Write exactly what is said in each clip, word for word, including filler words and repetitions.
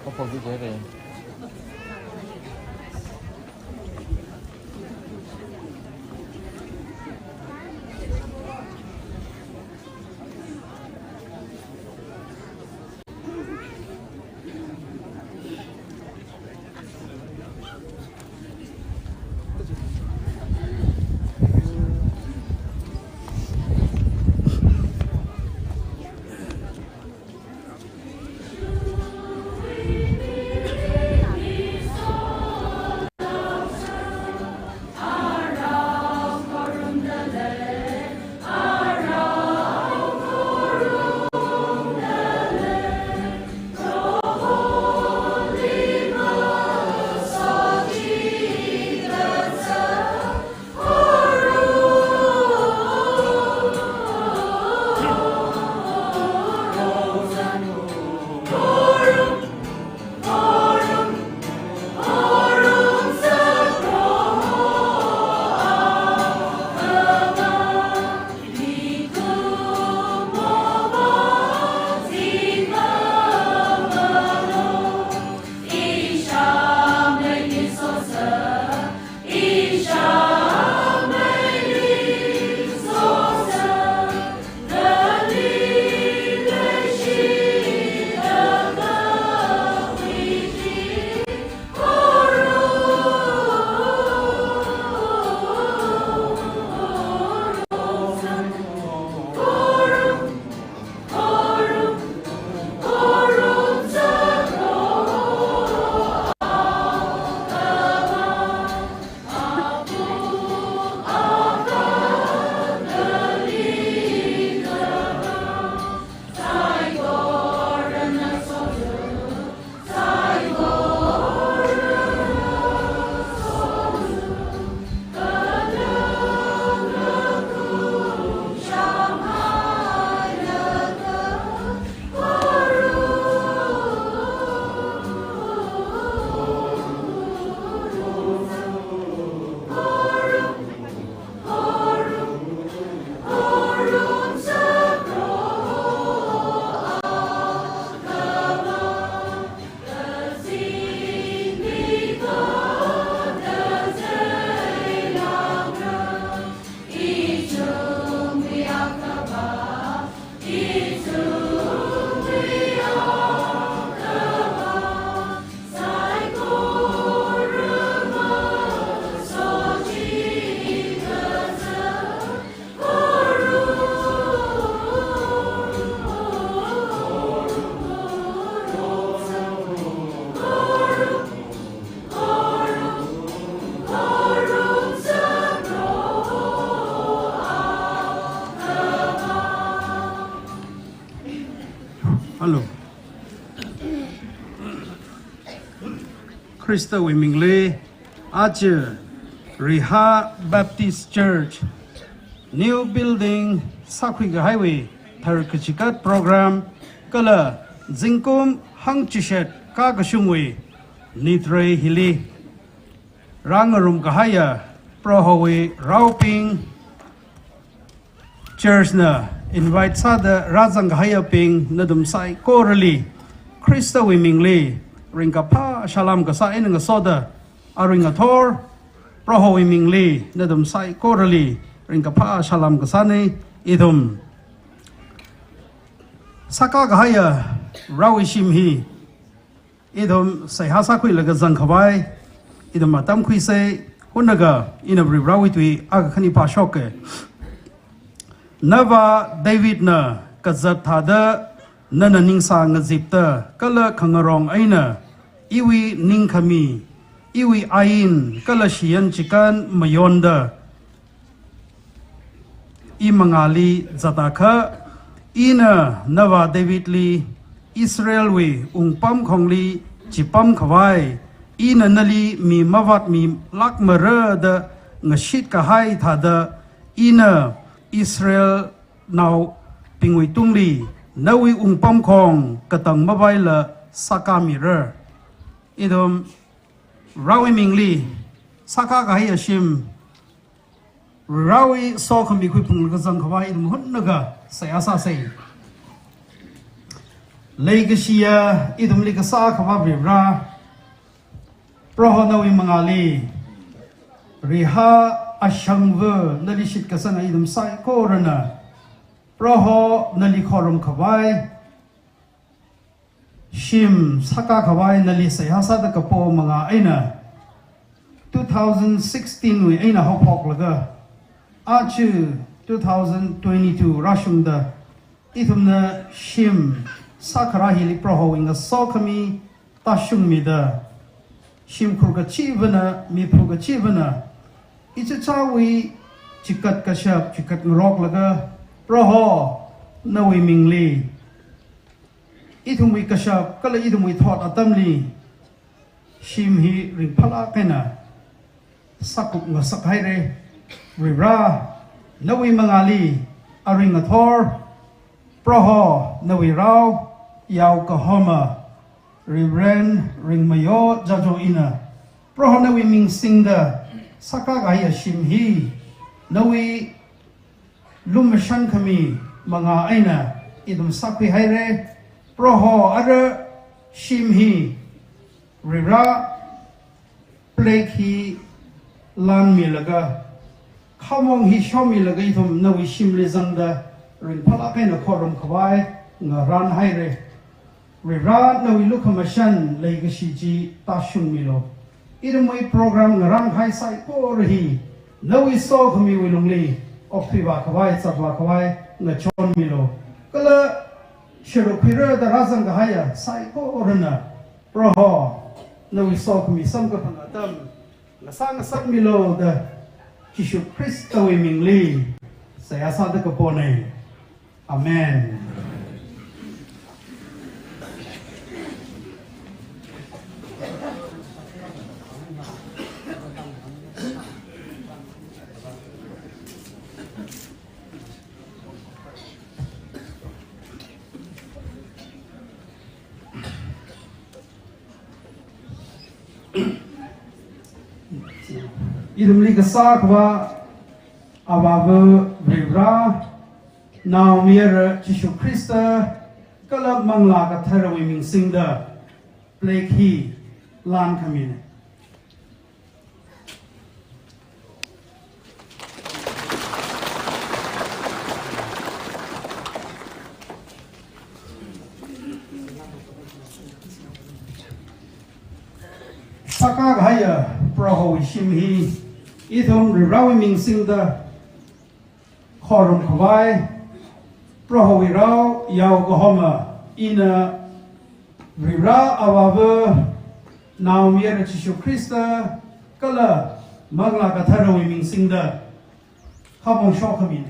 Opposite hai. Hello. Khristawui mingli, aja Riha Baptist Church new building sākhui kahaiwui tharkachikat program kala zingkum hangchishat kakashungwui nitrei hili rāngarum kahaiya Prohowui raobing, church na invite sāda rāzang kahaiyabing nathum saikorali Khristawui mingli ringkaphā salam kasā eina ngasoda, aring athor Prohowui mingli nathum saikorali ringkaphā salam kasāna. Ithum sākā kahaiya Varewui shim hi ithum seihā sākhuilaga zangkhavai ithum atam khuisa. Hunakha ina Varewui tui akha khani pāshoka. Navā Davidna kazat thāda nana ningsā ngazipta kala khangarong eina iwui ningkhami, iwui ain kala shiyan chikān mayonda, i mangāli zatakha, ina navā Davidli Israelwui wungpamkhongli chipamkhavai, ina nali mi mavātmilākmara da ngashit kahai thāda, ina Israelnaobingwui tungli nawui wungpamkhong katang mavaila sākāmira. Ithum Varewui mingli sākā kahaiya shim, Varewui sokhami khuiphunglaga zangkhavai ithum hunakha seihā sāsa. Leikashiya ithumli kasā akhava Varivara, Proho nawui mangāli, riha ashangva nali shitkasanga ithum saikorana, Proho nali khorumkhavai, shim sākakhavai nali seihā sāda kapo mangā eina, two thousand sixteen wui eina haophoklaga, aja two thousand twenty-two rāshungda, ithumna shim sākharā hili Prohowui ngasokhami tāshungmida, shimkhur kachivana, miphu kachivana, ichichāwui chikat kashap, chikat ngaroklaga, Proho nawui mingli, ithumwui kashap kala ithumwui thot atamli, shim hi ringphālāk eina sākup ngasakhaira. Varivara, nawui mangāli, aring athor, Proho nawui rao, yao kahoma, Reverend Ringmayo Jajo ina, Proho nawui ming singda sākakahai shim hi, nawui lumashan khami mangā eina ithum sākhuihaira. Proho ara shim hi, Varivara, plaque hi lanmilaga, khamong hi shomilaga ithum nawui shimli zangda ringphālāk eina khorumkhavai ngarānhaira. Varivara, nawui lukhamashan leikashi chi tāshungmilu. Ithumwui program ngarānkahai saikora hi nawui sokhamiwui lungli okthuivākhavai, zatvākhavai ngachonmilu. Kala sharuk khuira da rāzangkahaiya saikorana, Proho nawui sokhami samkaphang atam ngasā ngasakmilu da Jishu Khristawui mingli seihā sāda kapona. Amen. Ithumli kasā akhava Avāva Varivara, Naomayara Jishu Khrista, kala Manglā Katharawui ming singda plaque hi lankhamina. Sākakahaiya Prohowui shim hi ithum Varivarawui ming singda khorumkhavai, Prohowui rao yao kahoma ina Varivara Avāva, Naomayara Jishu Khrista, kala Manglā Katharawui ming singda khamong shokhamina.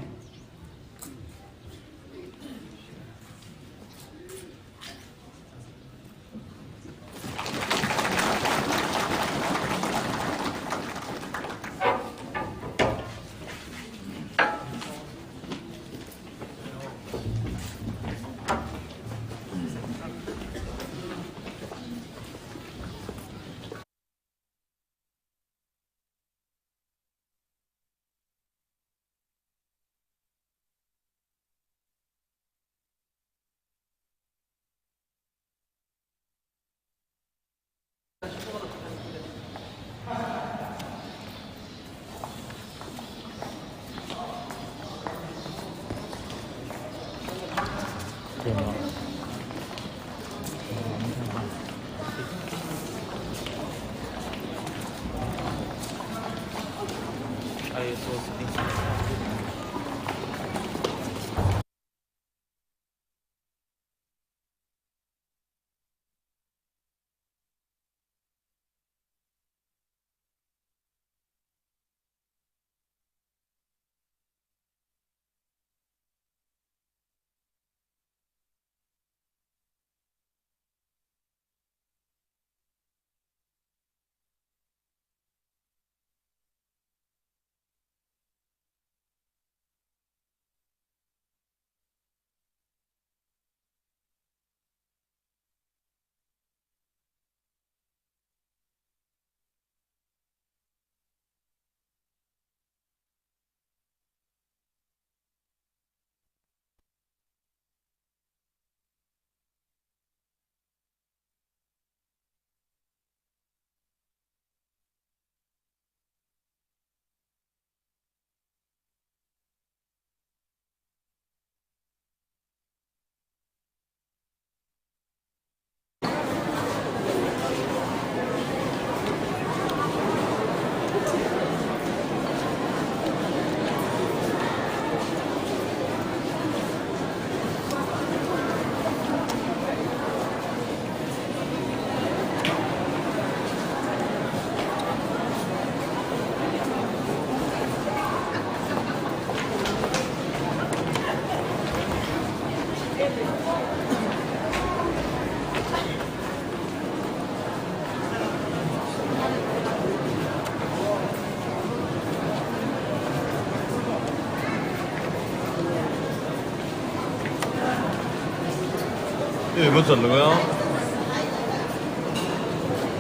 Eh, mazatlu ya.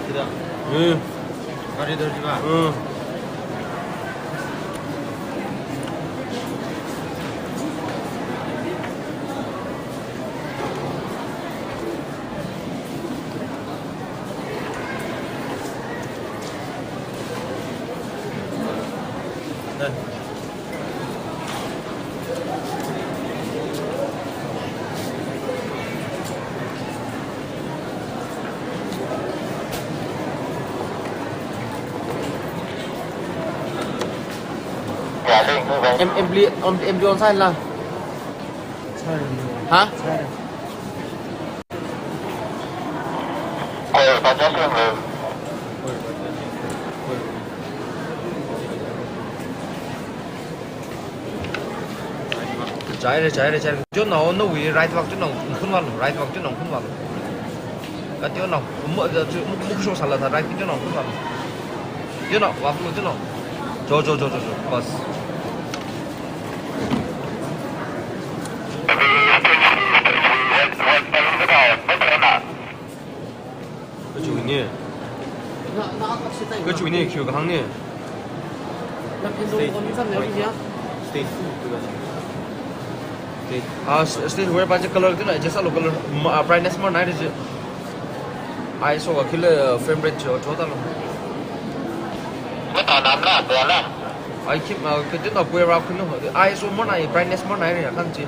Sida. Eh. Kari dar jiba. Eh. Em, em, bli, em, em, bli on sign la. Ha? Chai re, chai re, chai re. Chonao, nawui right vak chonao, khun valo, right vak chonao, khun valo. Ka chonao, mu, mu, mu, mu, so sala tha, right chonao, khun valo. Chonao, vak lo chonao. Cho, cho, cho, cho, cho, bas. Kachu ni. Kachu ni, kyu kahang ni. Stage. Stage. Stage. Ah, s-, stage where pa color tu na, just a color, ma-, ah, brightness more night is it? I saw a killer, uh, frame rate cho, cho ta lo. What are them la, they are la. I keep, uh, kajin a kwe ra kunu. I saw more night, brightness more night, I can't see.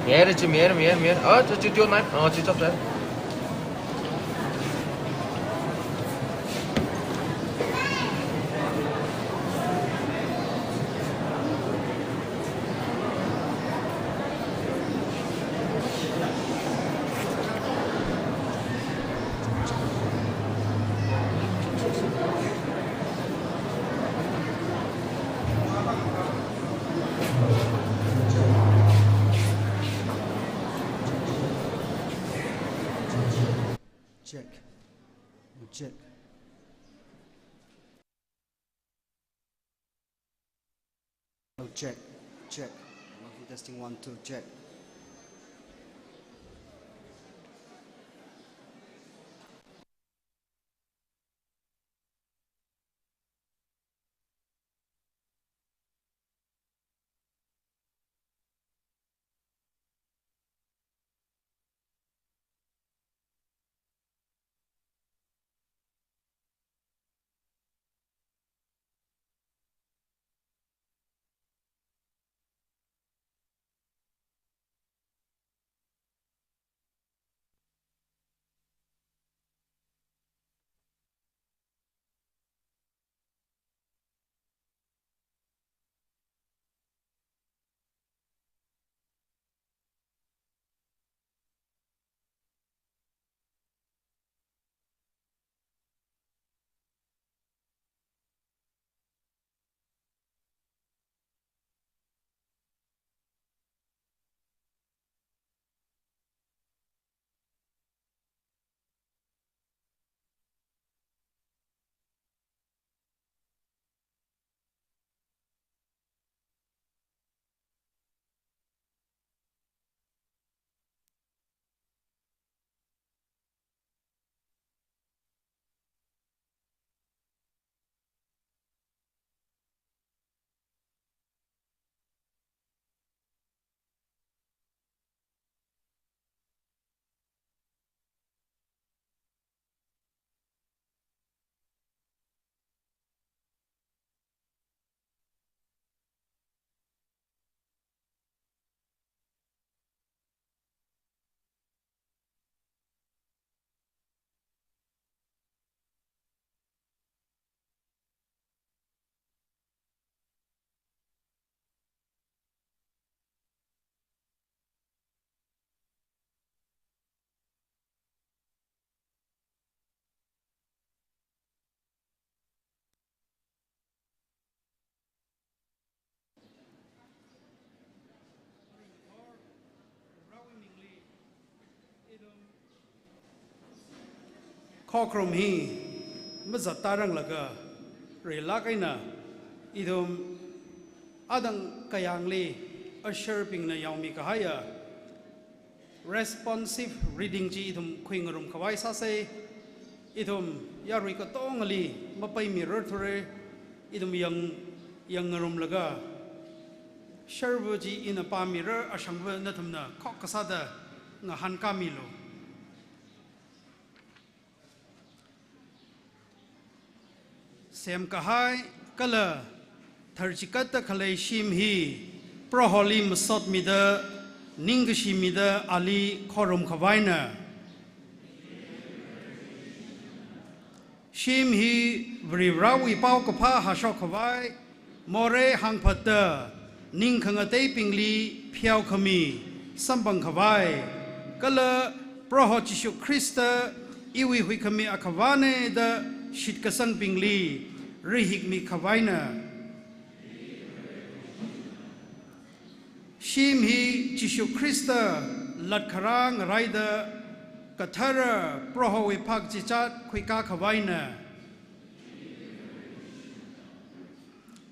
Mere chi, mere, mere, mere. Ah, chi, chi, tio nine. Ah, chi, chop, chop. Check. Check. Oh, check, check. Testing one, two, check. Khokharum hi mazat taranglaga, rilak eina ithum Adang kayāngli usher bingna yaomi kahaiya responsive reading chi ithum khuingarum khavai sāsei. Ithum yarui katongali mapaimirar thurei. Ithum yang, yangngarumlaga sharva chi ina pāmirar, ashangva nathumna khok kasāda ngahānkāmilu. Semkahai kala tharchikatta khalei shim hi Proholi masotmida, ningkashi mida ali khorum khavaina. Shim hi Varivarawui paokaphā hāshok khavai, morei hāngphatta, ning khangateibingli pheokhami samphang khavai, kala Proho Jishu Khrista iwui huikhami akhavāna da shitkasangbingli rihikmi khavaina. Shim hi Jishu Khrista latkharā ngaraida kathara Prohowui phak chichat khuikā khavaina.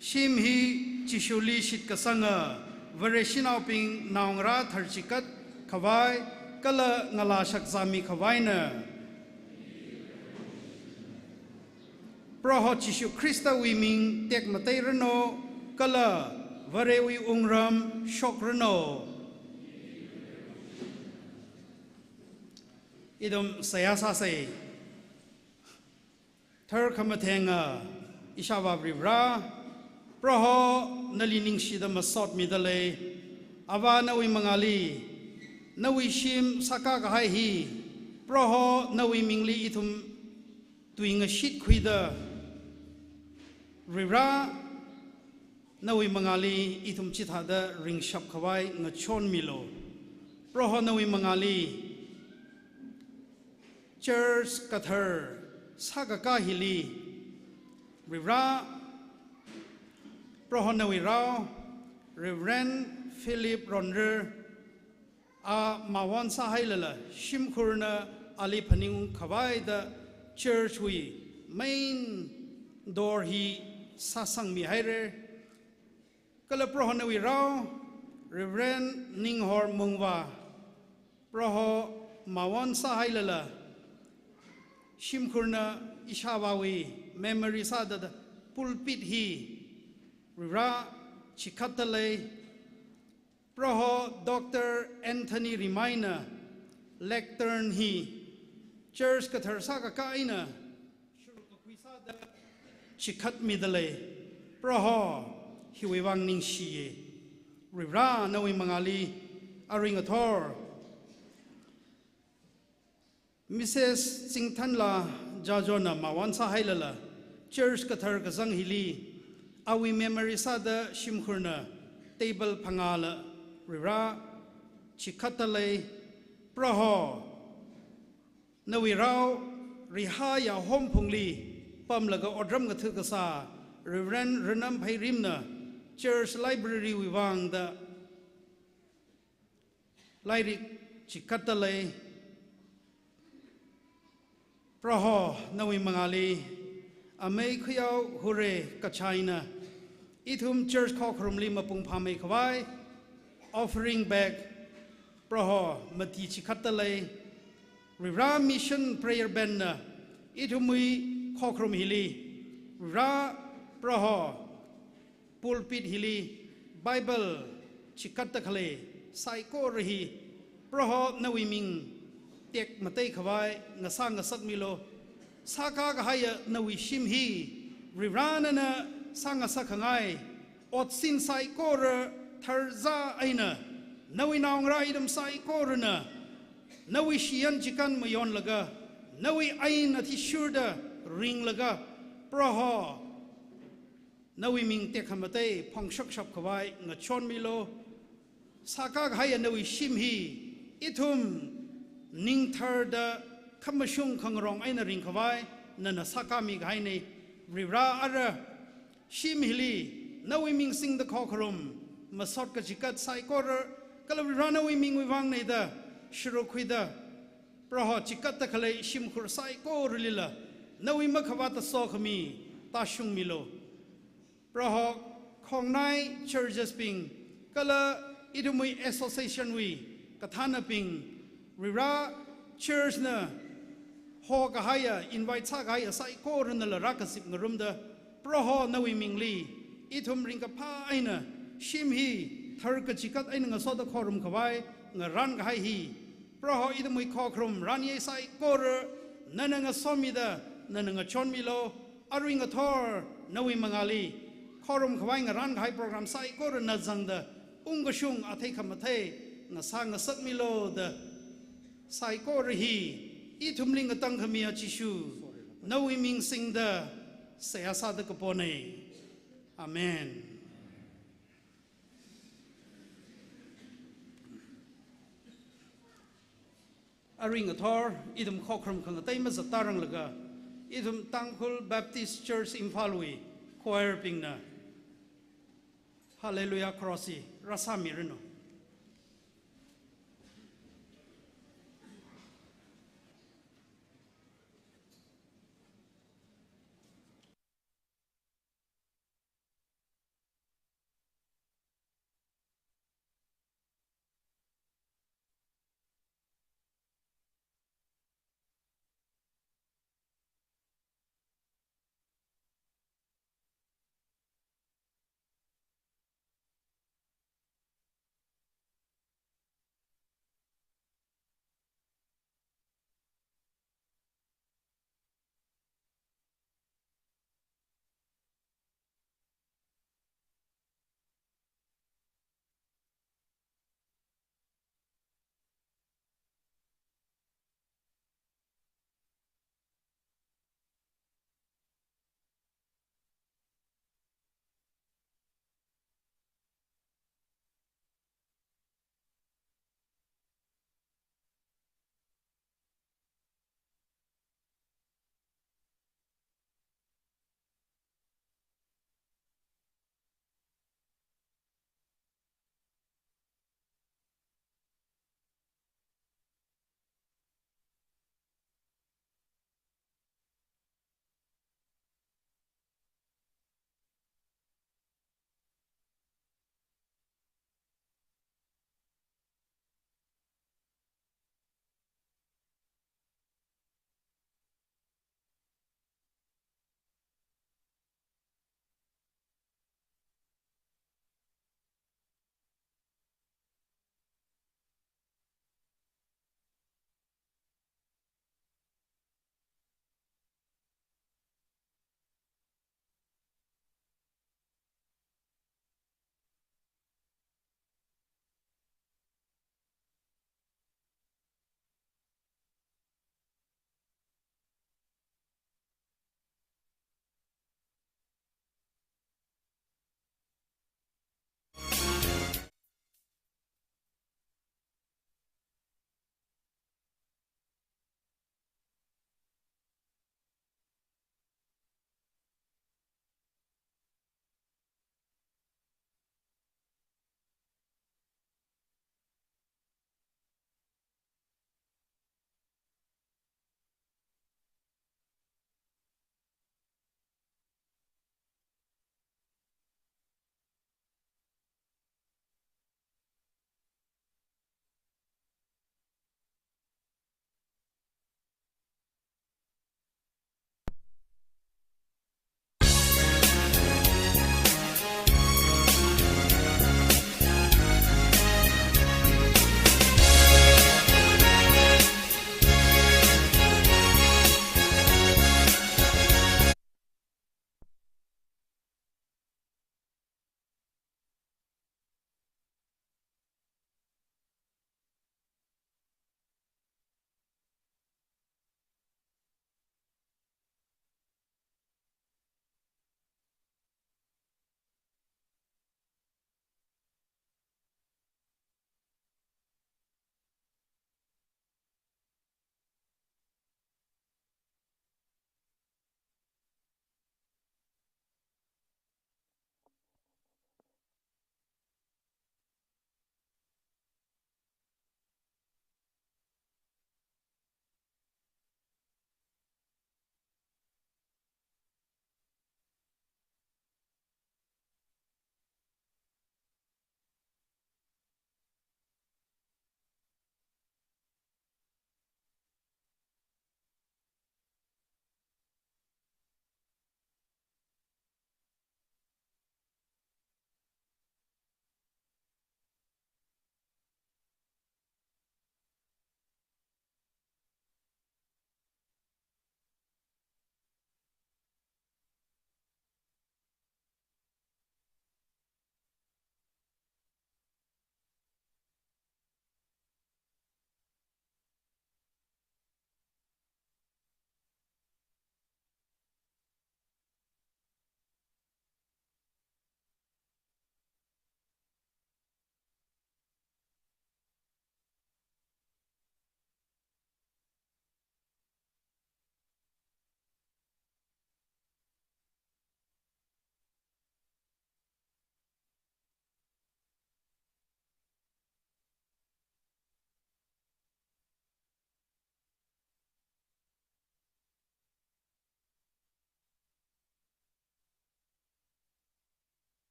Shim hi Jishuli shitkasanga Vareshinaobing naongarā tharchikat khavai kala ngalā shakzāmi khavaina. Proho Jishu Khristawui ming tekmateiranu, kala Varewui wungram shokranu. Ithum seihā sāsei. Tharkhamathenga Ishāvā Varivara, Proho nali ningshida masotmida lei. Avā nawui mangāli, nawui shim sākā kahai hi, Proho nawui mingli ithum tuingashit khuida, Varivara nawui mangāli ithum chithāda ringshap khavai ngachonmilu. Proho nawui mangāli church kathar sākakā hili, Varivara, Proho nawui rao Reverend Philip Ronrer, a mawon sāhailala shimkhurna ali phaningung khavaida church wui main door hi sāsangmihaira. Kala Proho nawui rao Reverend Ninghor Mungvā, Proho mawon sāhailala shimkhurna Ishāvāwui memory sāda pulpit hi Varivara chikhatta lei. Proho Doctor Anthony Rimaina lectern hi church kathar sākakā eina shuruk kakhui sāda chikhatmida lei. Proho hiwui vang ningshiya. Varivara nawui mangāli arui ngathor Missus Chingthanla Jajona mawon sāhailala church kathar kazang hili awui memory sāda shimkhurna table phangāla Varivara chikhatta lei. Proho nawui rao Rihā Yahomphungli pamlaga otram katha kasā Reverend Ranam Pheirimna church library wui vangda lairik chikhatta lei. Proho nawui mangāli amei Khayao Hure Kachaina ithum church khokharumli mapung phāmei khavai offering bag Proho mati chikhatta lei. Varivara mission prayer band na ithumwui khokharum hili Varivara Proho pulpit hili Bible chikhatta khalei saikora hi Proho nawui ming tekmatei khavai ngasā ngasakmilu. Sākā kahaiya nawui shim hi Varivara nana sāngasakkhangai otsin saikora tharzā eina nawui naongarā ithum saikorana nawui shiyan chikān mayonlaga, nawui ain athishurda ringlaga, Proho nawui ming tekhamatei phongshokshap khavai ngachonmilu. Sākā kahaiya nawui shim hi ithum ningtharda khamashung khangarong eina ringkhavai nana sākāmi kahaina. Varivara ara shim hili nawui ming singda khokharum masot kachikat saikora kala Varivara nawui mingwui vangna da shuruk khuida Proho chikhatta khalei shimkhur saikoralila nawui makhavāta sokhami tāshungmilu. Proho khongnai churches bing, kala ithumwui association wui kathānabing, Varivara church na hokahaiya, invite sākahaiya saikoranala rākazip ngarumda, Proho nawui mingli, ithum ringkaphā eina shim hi tharkachikat eina ngasoda khorum khavai, ngarān kahai hi, Proho ithumwui khokharum rāni saikora nana ngasomida, nana ngachonmilu, arui ngathor nawui mangāli khorum khavai ngarān kahai program saikora na zangda, ungkashung athei khamathei ngasā ngasakmilu da, saikora hi ithumli ngatangkhamiya Jishu, nawui ming singda seihā sāda kapona. Amen. Arui ngathor ithum khokharum khangatei mazattaranglaga, ithum Tangkhul Baptist Church Imphal wui choir bingna Hallelujah Chorus hi rāsāmiranu.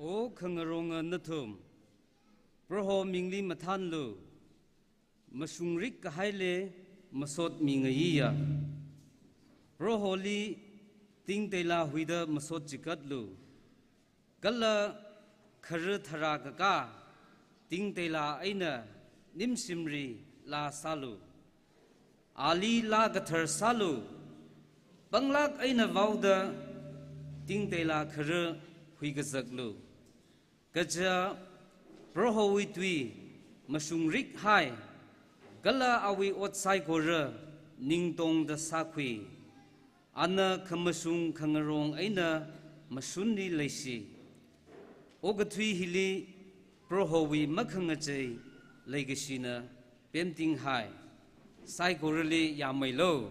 O khangaronga nathum, Proho mingli mathānlu, mashungrik kahaili masot mingayiya. Proholi tingteila huida masot chikatlu, kala khara tharā kaka tingteila eina nimshimli laa sālu. Ali laa kathar sālu, panglāk eina vaoda tingteila khara huikazaklu. Kaja Prohowui tui mashungrik hai, kala awui ot saikora ningtongda sākhui. Ana khamashung khangarong eina mashunli leishi. Okathui hili Prohowui makhangachei leikashina pemting hai. Saikorali yāmeilu.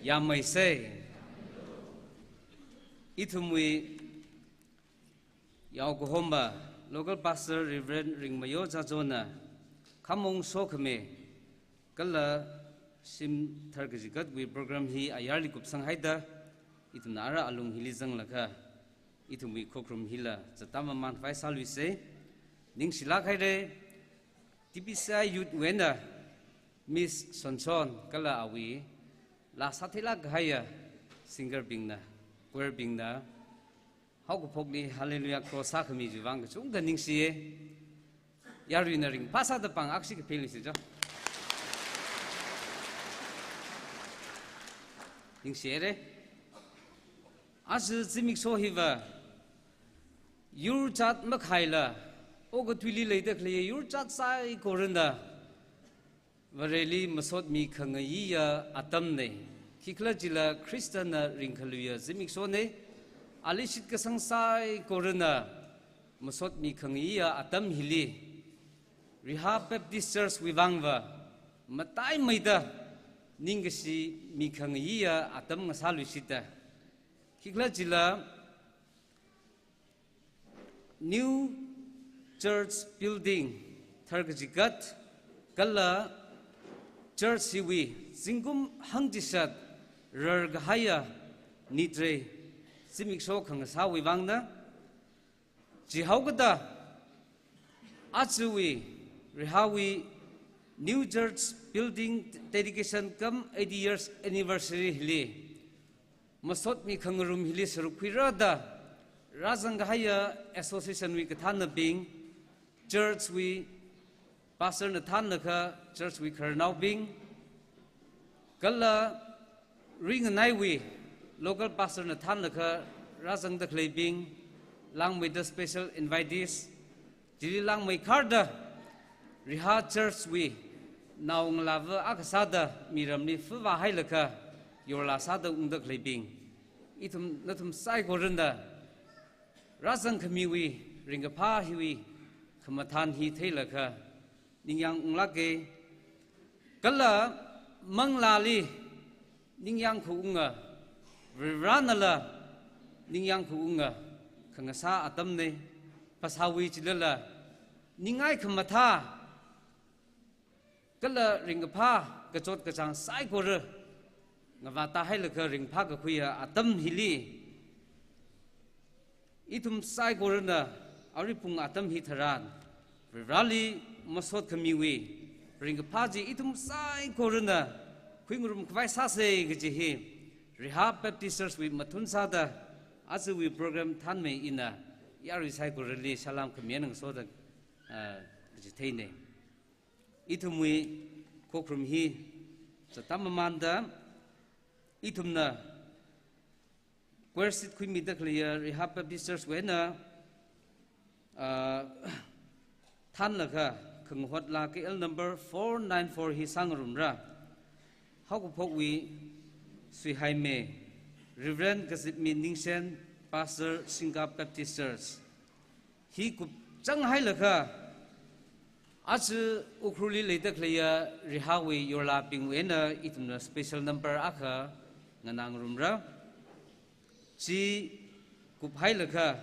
Yāmeisei. Ithumwui yaokahomba Local Pastor Reverend Ringmayo Jajona khamong sokhami kala shim tharkachigatwui program hi ayarli kupsang haida, ithumna ara alung hili zanglaga ithumwui khokharum hila zatam aman vai sāluisei. Ningshilāk haira, T B C I Youth wui eina Miss Sonson kala awui laa sātheilāk kahaiya singer bingna, choir bingna, haokaphokli Hallelujah Cross sākhami chiwui vang kachungkha ningshiya. Yaruina ringphā sāda pāng akshi kapheluisei jo. Ningshihaira. Aja zimiksho hiva yur jat makhaila, okathuili leida khalei yur jat saikorana Vareli masot mikhangayiya atamna. Khikhalajila Khristana ringkhaluiya zimikshona. Ali shitkasang saikorana masot mikhangayiya atam hili Rihā Baptist Church wui vangva mataimeida ningkashi mikhangayiya atam ngasāluishita. Khikhalajila new church building tharkachigat kala church hiwui zingkum hangchishat rarkahaiya nitre zimiksho khangasāwui vangna. Chihaokada ajawui Rihāwui new church building dedication cum eighty years anniversary hili masot mikhangarum hili sāruk khuirada rāzang kahaiya association wui kathānnabing, church wui pastor na thānlaga church wui khararnaobing, kala ringanaiwui local pastor na thānlaga rāzangda khaleibing, langmeida special invitees, chili langmeikharda Rihā Church wui naongalāva akha sāda miramli fuvā hailaga yorlā sāda ungda khaleibing, ithum nathum saikorana rāzangkhamiwui ringkaphā hiwui khamathān hi theilaga ningyāng unglāka. Kala manglāli ningyāng khaunga, Varivarānala ningyāng khaunga khangasā atamna. Phasāwui chilala ningai khamathā kala ringkaphā kachot kachāng saikora ngavātā hailaga ringphā kakhuiya atam hili ithum saikorana arui pung atam hitharan Varivarāli masot khamiwui ringkaphā chi ithum saikorana khuingarum khavai sāsa kaji hi Rihā Baptist Church wui mathun sāda ajawui program thānmei ina yarui saikorali salām khami eina ngasoda, ah, kaji theina. Ithumwui khokharum hi zatam mamanda ithumna choir seat khuimida khaleiya Rihā Baptist Church wui eina, ah, thānlaga khangahot laa K L number four nine four hi sāngarumra. Haokaphokwui suihaimi Reverend Kazipmi Ningshen, Pastor Singap Baptist Church. Hi kupchang hailaga aja Ukhrulli leida khaleiya Rihāwui yorlābingwui eina ithumna special number akha nganāngarumra. Chi kup hailaga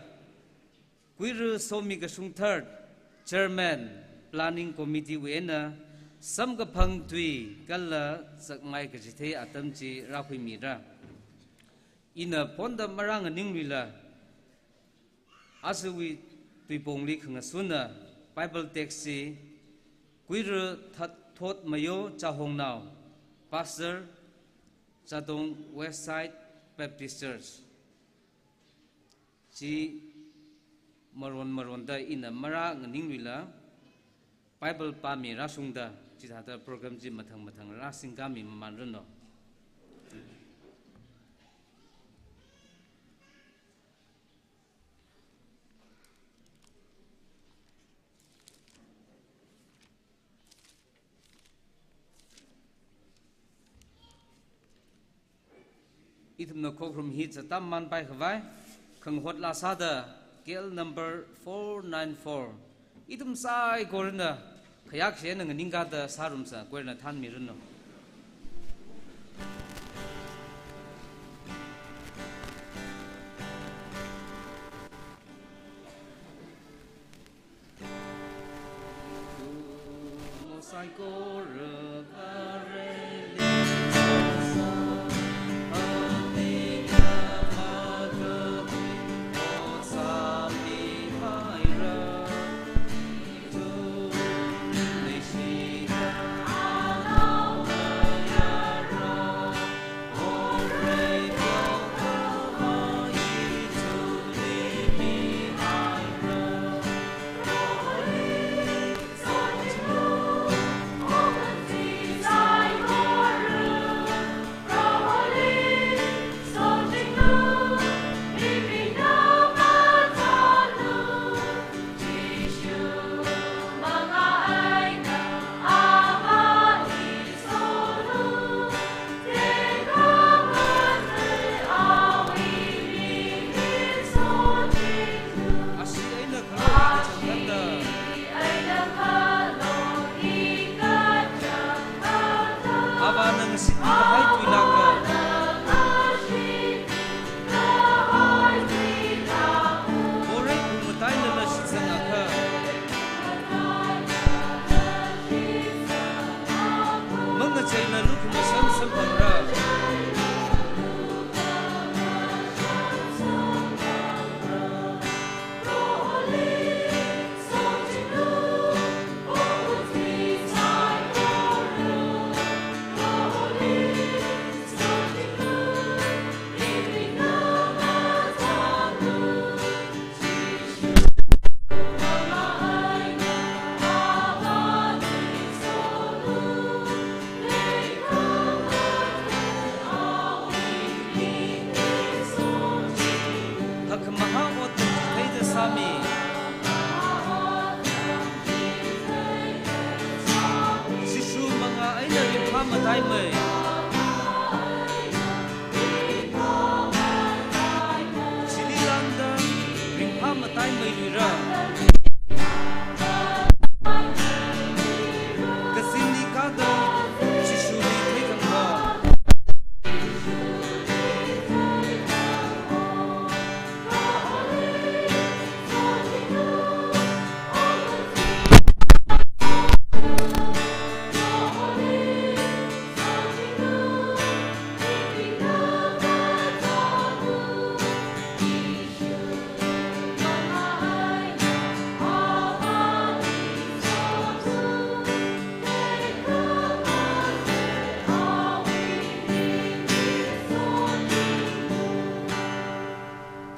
Kuira Somi Kashung third, Chairman, Planning Committee wui eina samkaphang tui kala zakmai kachithei atam chi rākhuimira. Ina phonda marānganingluila Ajawui tuipongli khangasuna Bible text chi Kuira Thot, Thotmayo Chahongnao, Pastor, Chadong West Side Baptist Church. Chi maron maronda ina marā nganingluila Bible pāmi rāshungda, chithāda program chi mathang mathang rāsingkāmi mamanranu. Ithumna khokharum hi zatam manpai khavai, khangahot laa sāda, K L number four nine four. Ithum saikorana khayākshi eina nganingkāda sārumsa, Kuirana thanmiranu. Ashi eina khalei kachangkhatta, Avāna ngasitmi kahai tuilāka. Morei khumatailala shitsangakha, mangacheila lukhamashan samphangra. Hakkhamahā ot theida sāmi. Jishu mangā eina ringphā mataimei. Chili lāngda ringphā mataimeiluira. Kazingli kāda Jishuli theithangva.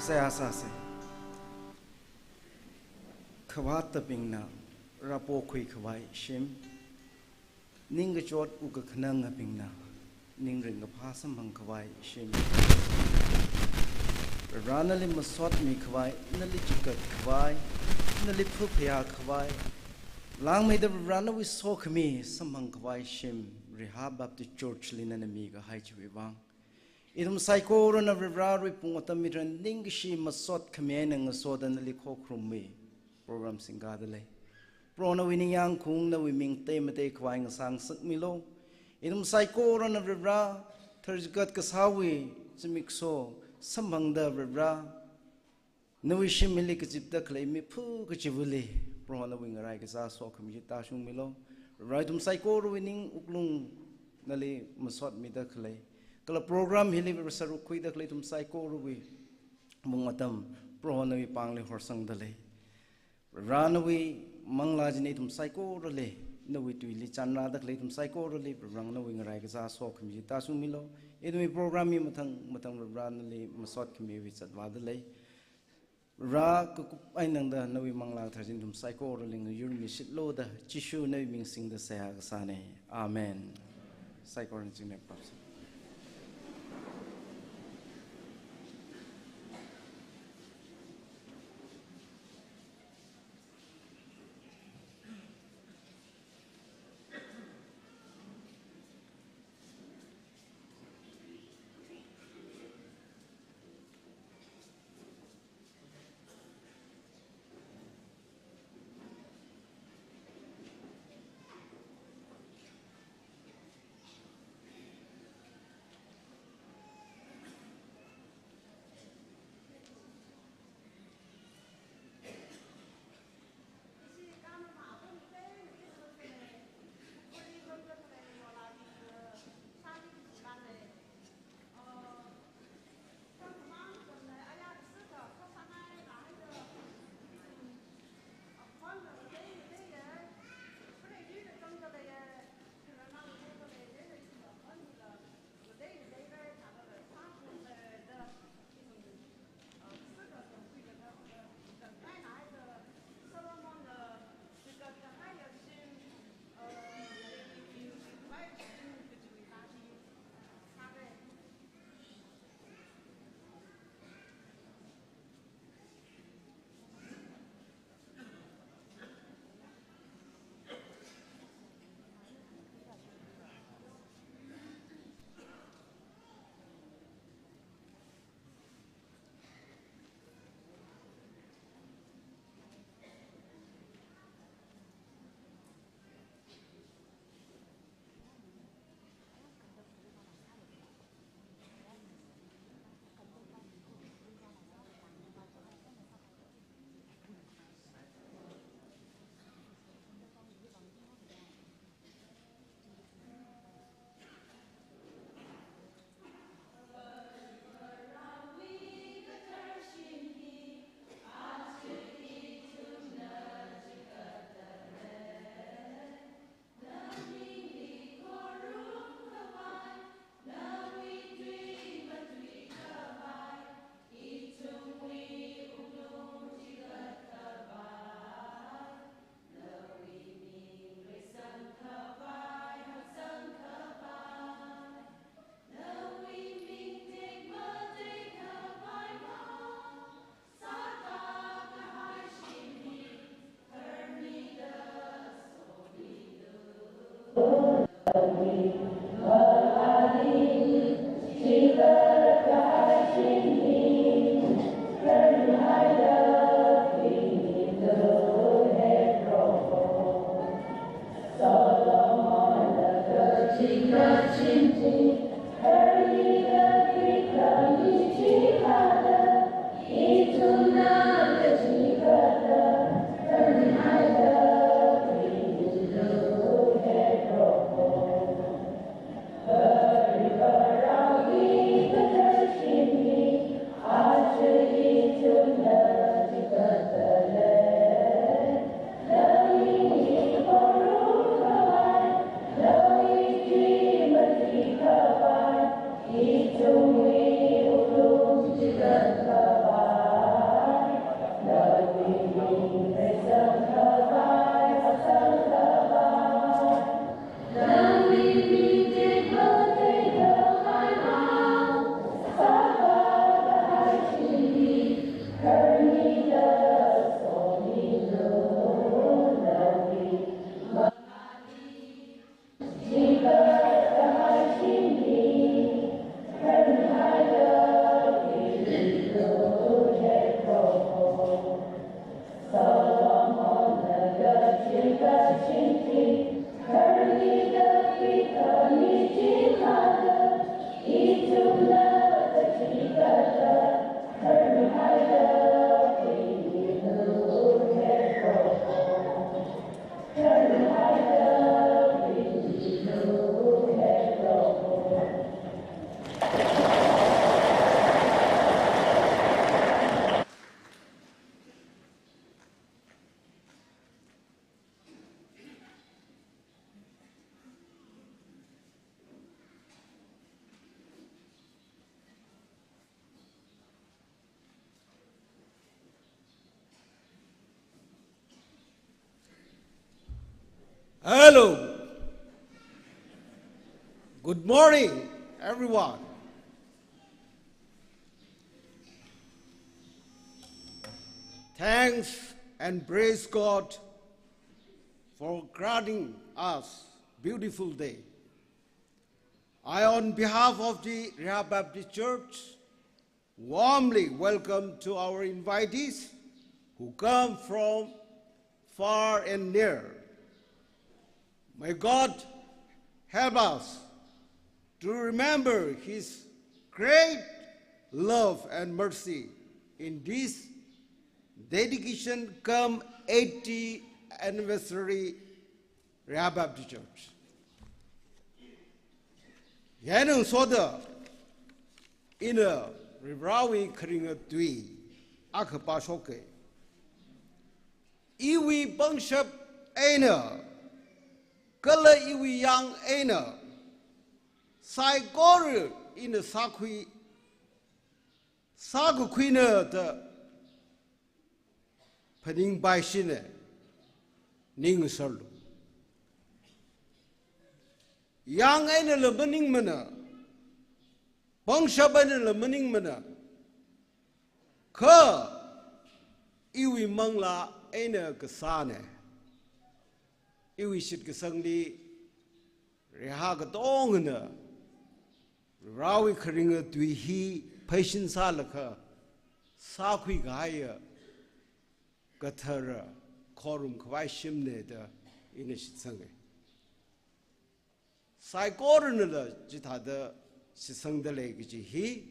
Seihā sāsa. Khavātabingna rāpokhui khavai shim, ningkachot wukkhanangabingna ningring kaphā samphang khavai shim. Varena nali masotmi khavai, nali chikat khavai, nali phaphayā khavai, langmeida Varena nawui sokhami samphang khavai shim, Rihā Baptist Church li nana mikahai chiwui vang. Ithum saikorana Varivarāwui pung atam hithāda ningkashi masot khami eina ngasoda nali khokharumwui program singkādalei. Proho nawui ningyāng khaung nawui ming tei matei khavai ngasāngasakmilu. Ithum saikorana Varivarā tharchikat kasāwui zimiksho samphangda Varivarā nawui shimli kazipda khalei miphu kachivali, Proho nawui ngarai kazā sokhami chi tāshungmilu. Varivarā ithum saikorawui ning wuklung nali masotmida khalei, kala program hili Varivarā sāruk khuida khalei ithum saikorawui pung atam Proho nawui pāngli horsangda lei. Varivara nawui manglā china ithum saikorali, nawui tuili chanrāda khalei ithum saikorali, Varivara nawui ngaraikachā sokhami chi tāshungmilu. Ithumwui program hi mathang mathang Varivara nali masot khamiwui zatvāda lei. Varivara kakup eina tangda nawui Manglā Kathara china ithum saikorali ngayurmishitlu da Jishu nawui ming singda seihā kasāna. Amen. Saikorana chingri pap Hello. Good morning, everyone. Thanks and praise God for granting us beautiful day. I, on behalf of the Reha Baptist Church, warmly welcome to our invitees who come from far and near. May God help us to remember His great love and mercy in this dedication cum eighty anniversary Reha Baptist Church. Yanung soda ina Varivarāwui kharinga tui akha pāshoka. Iwui pangshap eina, kala iwui yang eina, saikora ina sākhui, sākakhuina da phaningpaishina, ningsārlu. Yang einala maningmana, pangshap einala maningmana, kha iwui manglā eina kasāna, iwui shitkasangli Reha katongana Varivarāwui kharinga tui hi pheisin sālaga sākhuikahaiya kathara khorum khavai shimna da ina shitsanga. Saikoranala chithāda shitsangda lei kaji hi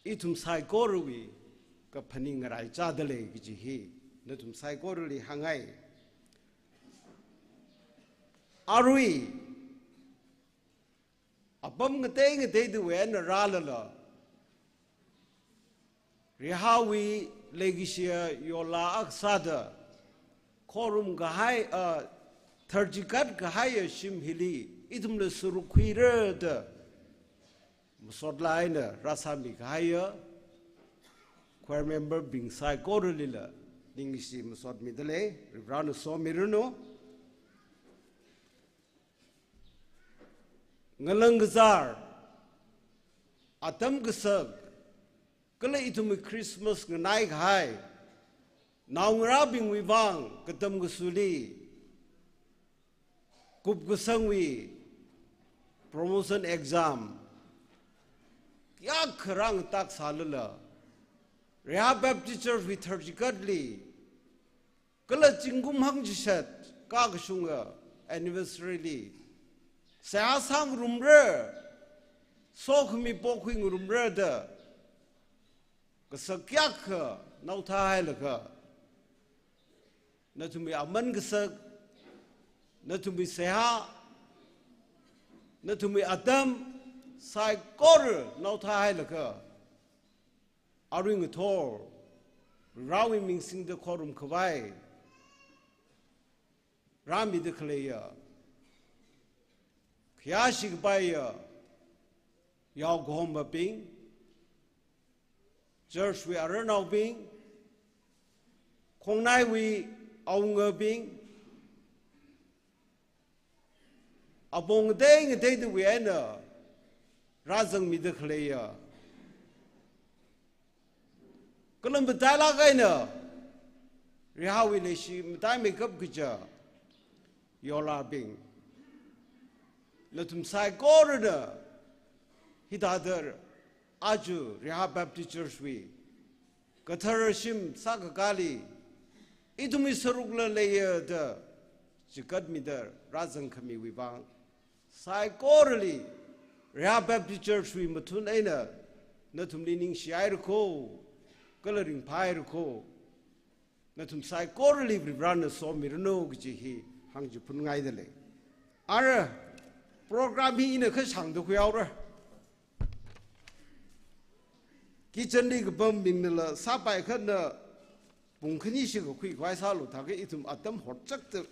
ithum saikorawui kaphaning ngaraichāda lei kaji hi nathum saikorali hāngngai. Arui apam ngatei ngateidawui eina rālala, Rehawui leikashiya yola akha sāda, khorum kahai, ah, tharchikat kahaiya shim hili ithumla sāruk khuira da masotlāk eina rāsāmi kahaiya choir member bing saikoralila ningshi masotmida lei, Varivarāna somiranu. Ngalang kazār, atam kasak, kala ithumwui Christmas nganai kahai naongarābingwui vang katam kasuli kupkasangwui promotion exam kayākha rāngatak sālala, Reha Baptist Church wui tharchikatli, kala zingkum hangchishat kakashunga anniversary li, seihā sāngarumra, sokhami pokhuingarumra da kasak kayākha naothā hailaga, nathumwui aman kasak, nathumwui seihā, nathumwui atam saikora naothā hailaga, arui ngathor Varivarāwui ming singda khorum khavai rāmida khaleiya, khayāshi kapaiya yaokahomabing, church wui ararnaobing, khongnaiwui awungabing, apong ngatei ngateidawui eina rāzangmida khaleiya, kala matailāk eina Rehawui leishi mataimeikap kaja yolabing, nathum saikorana hithāda aja Reha Baptist Church wui kathara shim sākakāli ithumwui sārukla leiya da chikatmida rāzangkhamiwui vang, saikorali Reha Baptist Church wui mathun eina nathumli ningshi haira kho, kala ringphā haira kho. Nathum saikorali Varivarāna somiranu kaji hi hāngchiphunngaida lei. Ara, program hi ina kashāngda khuihaora. Kitchen li kapambingnala sāpai khatna pung khani shikha khuikhavai sālu, thākha ithum atam horchakta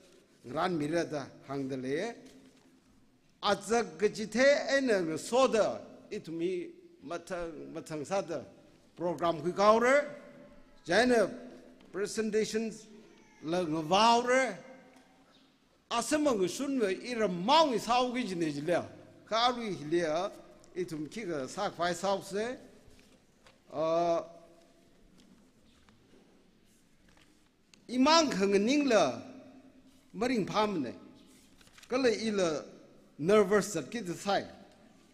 ngaranmira da hāngda lei. Azak kachithei eina ngasoda ithum hi mathang mathang sāda program khuikahaora. Chieina presentations la ngavaore. Asama ngashunva iram maung isao kajine jile. Kha arui hili ithum khikha sākhavai saose. Ah, imang khanganingla maringphāmane. Kala ila nervous zatkida sai.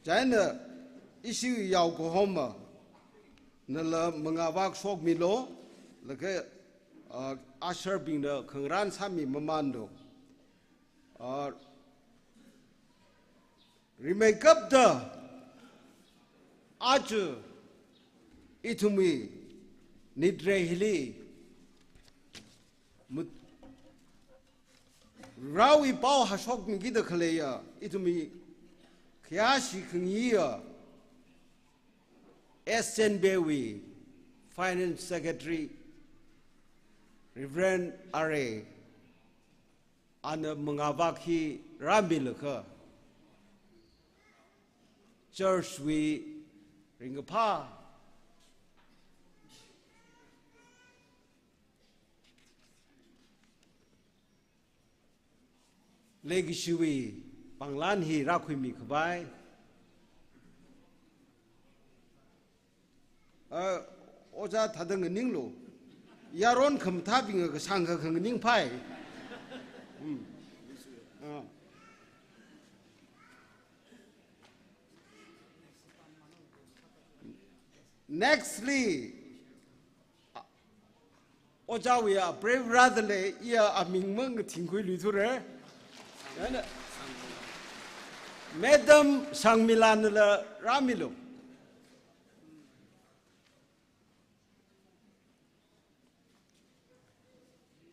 Chieina ishi yao kahoma nala mangāvak shokmilo, laga, ah, usher bingna khangarān sāmi mamānlo. Ah, rimeikapta aja ithumwui nitre hili mut-, raowui pao hashokmikida khaleiya ithumwui khayāshi khangayiya S N B wui Finance Secretary Reverend R A, ana mangāvak hi rāmilaga church wui ringkaphā leikashiwui pānglan hi rākhuimi khavai. Ah, ojā thāda nganinglo. Yaron khamathābingva kashāngkha khanganingpai. Hmm. Ah. Nextly, ojāwui a brave brother le iya aming mang thingkhui lui thure. Yana, Madam Shangmilanla rāmilo.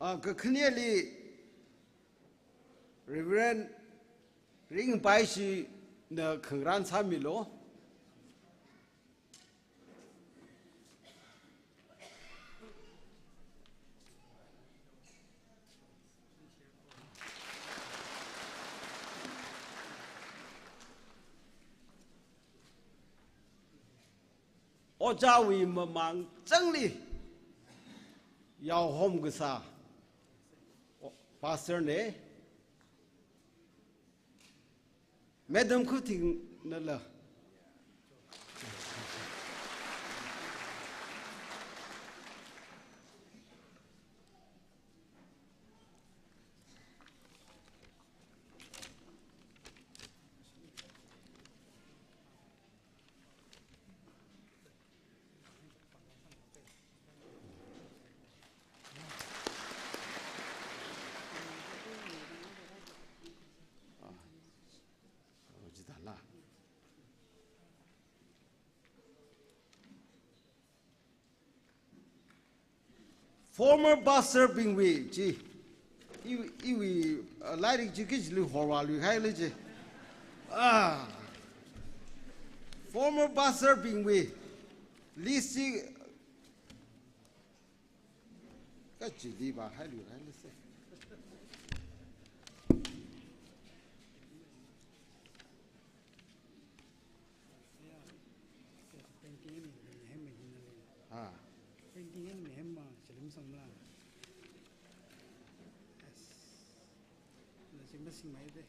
Ah, kakhaneli Reverend Ringpaishina khangarān sāmilo. Ojāwui mamāng changli yaohom kasā pastor ne. Madam Khuithingnala. Former pastor bingwui chi, i, iwui, uh, lairik chi kachili horvāluikahai le chi. Ah. Former pastor bingwui list chi kachili vāhailuikahai le se. Painting eina mihemma hina le. Ah. Painting eina mihemma chilim sangla. Yes. Na chimba singmai de.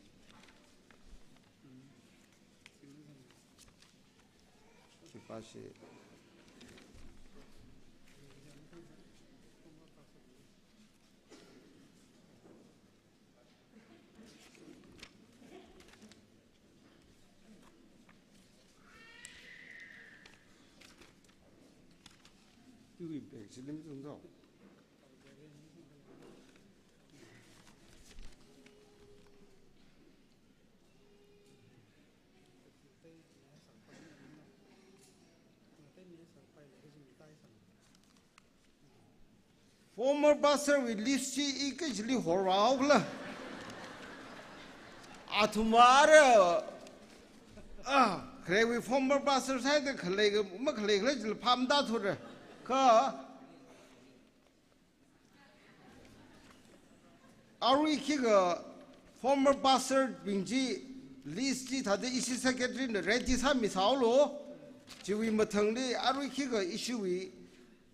Hmm. Chimba sangmai. Chipashi. Iwui bag chi lim zungzau. Former pastor wui list chi i kachili horvāhaokhala. Athumva ara, ah, kharewui former pastor sāda khalei ka, makhalei khala chili phāmda thura. Kha arui khikha former pastor bing chi list chi thāda ishi secretary na ready sāmisaolo. Chiwui mathangli arui khikha ishiwui,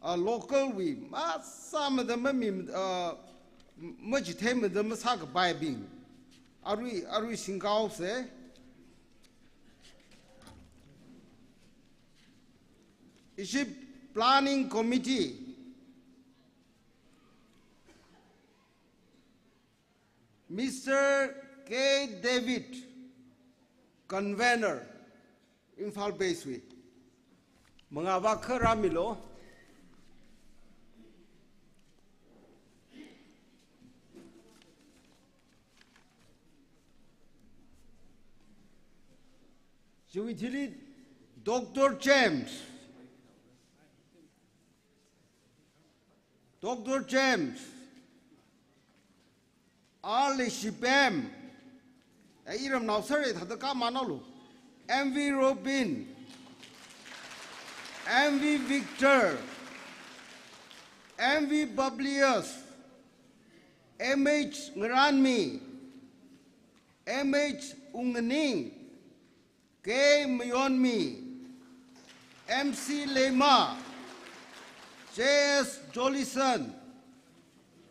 ah, local wui masāmada mami, ah, machithei mada masākapaibing, arui, arui singkaose. Ishi Planning Committee, Mister K David, Convener, Imphal Base wui. Mangāva kha rāmilu. Chiwui thili Doctor James. Doctor James, R Leishipem, eh, iramnao sāra thāda khamānaolu, M V Robin, M V Victor, M V Publius, M H Ngaranmi, M H Ungning, K Mayonmi, M C Leima, J S Jolison,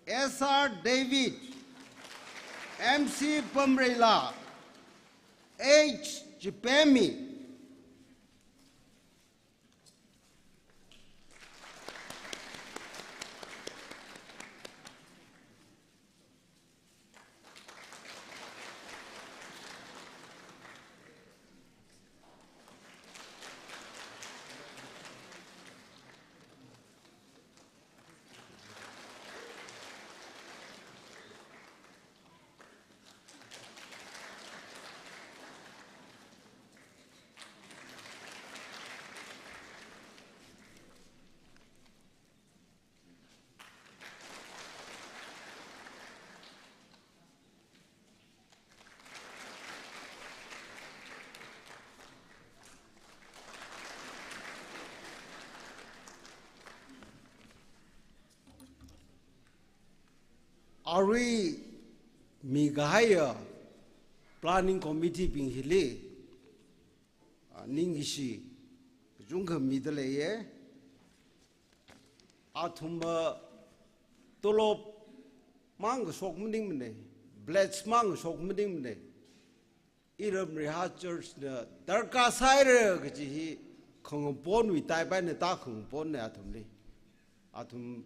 S R David, M C Pamreila, H Chipemmi. Arui mikahaiya Planning Committee bing hili, ah, ningkashi kachungkha mida leiye. Athumva tolop mang kashok maningmana, bless mang kashok maningmana. Iram Reha Church na darkar sāhaira kaji hi khangaponwui taipaina ta khangaponna athumli. Athum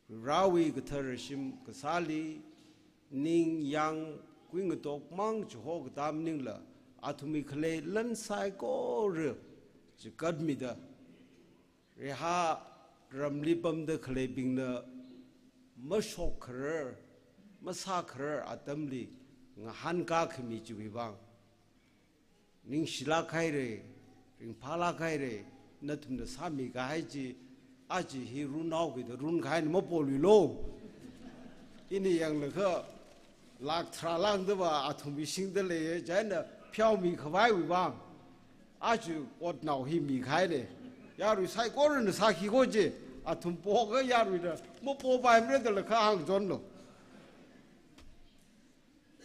Varewui kathara shim kasāli, ningyāng kuingatok mang chiho katam maningla, athumwui khalei lan saikora chikatmida, Reha ramli pamda khaleibingna mashokkharar, masākharar atamli ngahānkā khami chiwui vang ningshilāk haira, ringphālāk haira, nathumna sāmikahai chi, aja hi runhaokida runkahaina mapoluilu. Ina yanglaga lakh tharā lāngdava athumwui shingda leiya, chieina pheomikhavaiwui vang aja otnao hi mikahaina. Yarui saikorana sāki kaji, athum poakha yaruina mapopaimara dala kahāng chonlu.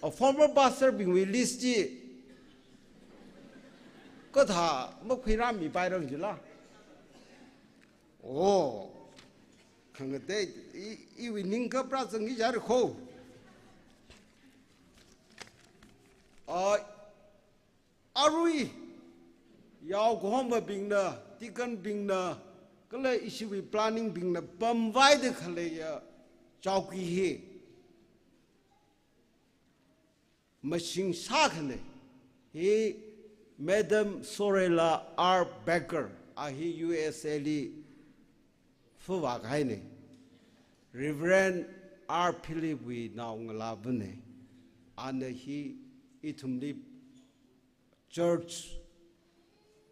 A former pastor bingwui list chi kathā makhuirāmipairang jila. Oh, khangatei, i, iwui ningkapra zangki jari kho. Ah, arui, yao kahomabingna, deacon bingna, kala ishiwui planning bingna pamvaida khaleiya chowki hi mashing sākhana. Hi Madam Sorella R Baker, a hi U S A li fuvākahaina. Reverend R Philip wui naongalāvana. Ana hi ithumli church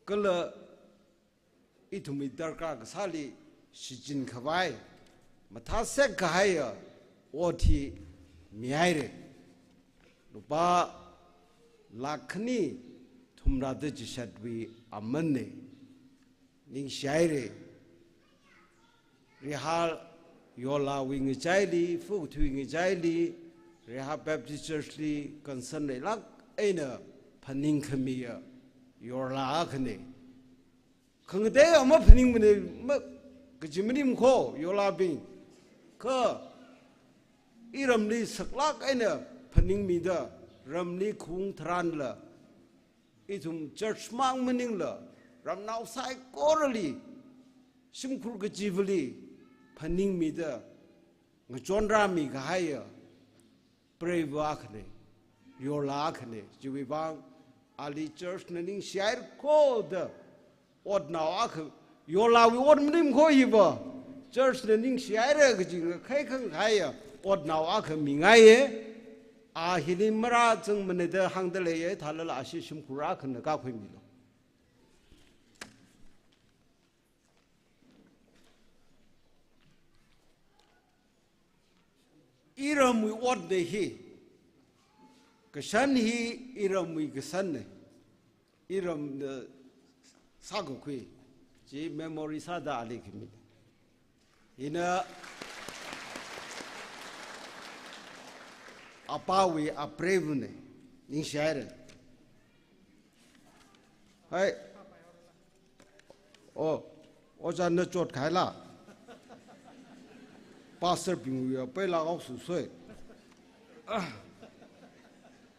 kala ithumwui darkar kasāli shichinkhavai mathāsek kahaiya ot hi mihaira. Lupā lakh khani thumrāda chishatwui amanna. Ningshihaira. Reha Yolawui ngachaili, Phukathuiwui ngachaili, Reha Baptist Church li concern leilāk eina phaningkhamiya yorla akhana. Khangateiya maphaningmana, ma, kaji maning kho, Yolabing. Kha, iramli saklāk eina phaningmida, ramli khaung tharanla, ithum church mang maningla, ramnao saikorali, shimkhur kachivali phaningmida, ngachonrāmi kahaiya preiva akhana, yorla akhana, chiwui vang ali church na ningshihaira kho da, otnao akha, yorlawui ot maning kho hiva, church na ningshihaira kaji ngakhai khangkhaiya otnao akha mingaiya. A hili marāzangmana da hāngda leiya, thālala ashi shimkhur akhana kakhuimilu. Iramwui otna hi, kashan hi iramwui kashanna, iramna sākakhui, chi memory sāda ali khami. Ina apāwui apreivana, ningshihaira. Hai. Oh, ojā na chot khaila. Pastor bingwui apeila oksu soi. Ah.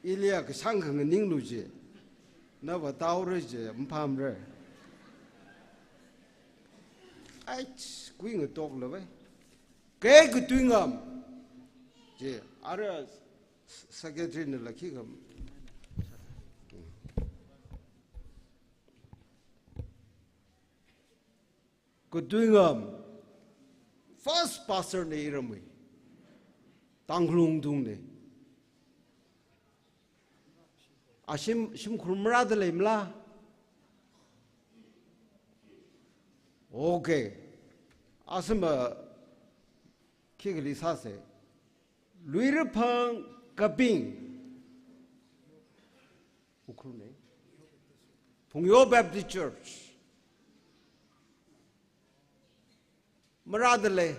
Iliya kasang khanganinglu je. Na vataura je, mphamra. Ai, kuingatok la vai. Kei katuingam. Je, ara secretary na lakhi kam. Katuingam, first pastor na iramwui. Tangkhul Lungthung na. Ashim, shimkhur marāda leimala? Okay. Asima khikali sāsa. Luiraphang Kaping. Ukhrul na. Phungyo Baptist Church. Marāda lei.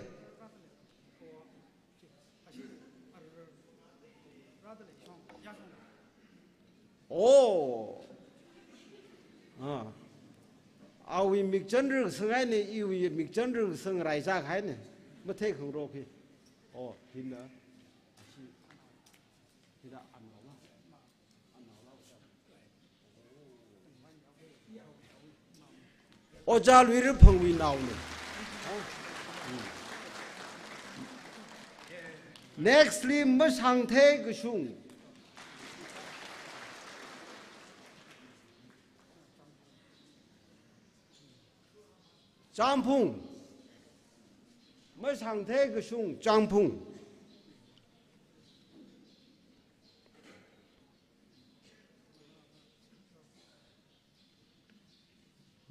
Oh. Ah. Awui mikchan ringsangaina, iwui mikchan ringsangraiza kahaina. Mathei khangarok hi. Oh, hina. Hina. Ojā Luiraphangwui naona. Next li Mashangthei Kashung. Changphung. Mashangthei Kashung Changphung.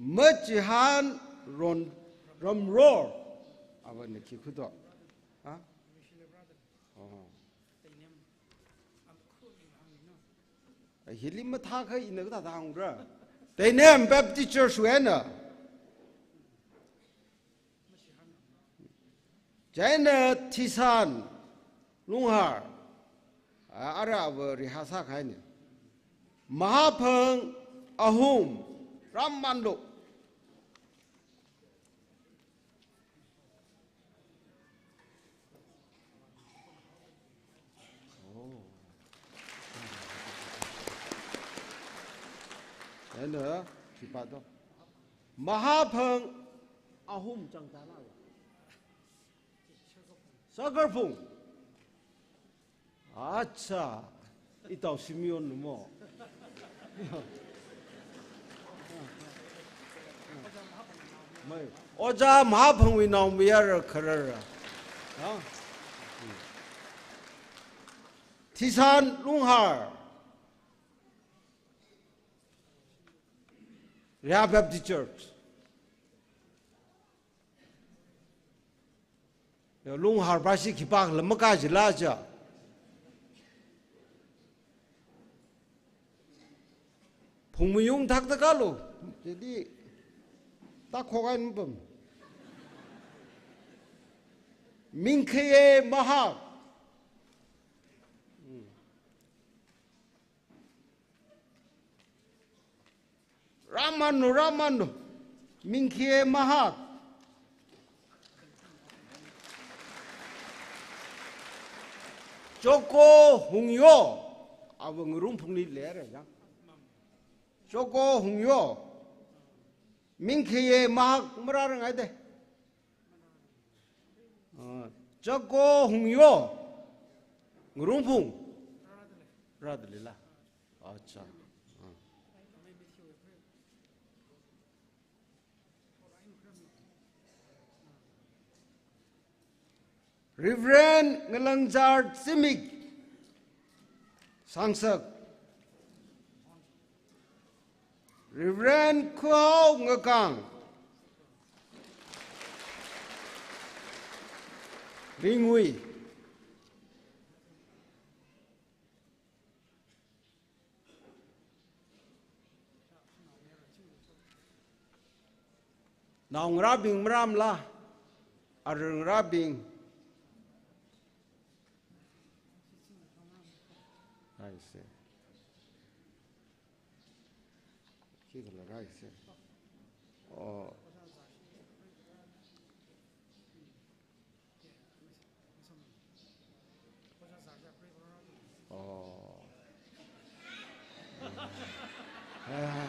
Machihan Ron, Ramror. Ava na khi khudo. Ha? Oh. Hili mathākha ina kathāda hāngra. Teinem Baptist Church wui eina. Chieina Thisan Lunghar, a, ara ava rihasa kahaina. Mahaphang Ahum, rāmanlu. Oh. Chieina, khipā do. Mahaphang Ahum chang tala. Sakarphung. Acha, itao Simeon mo. Mai, Ojā Mahaphangwui naomayara kharara. Ha? Thisan Lunghar. Reha Baptist Church. Ya, Lunghar bashi khipākhala makajila ja. Phungmayung thakta kalu. Jadi, takhok ai mapam. Mingkhaye Mahak. Rāmanlu, rāmanlu. Mingkhaye Mahak. Joko Hungyo. Ava Ngarumphungli leira yang. Joko Hungyo. Ming khayei mahak marārangai de. Ah, Joko Hungyo. Ngarumphung. Rādalei la. Acha. Ah. Reverend Ngalangzar Zimik, Sangsak. Reverend Khuhao Ngakang, Ringui. Naongarābing marāmala, arangarābing. Ai se. Khi kala rai se. Oh. Oh. Ah.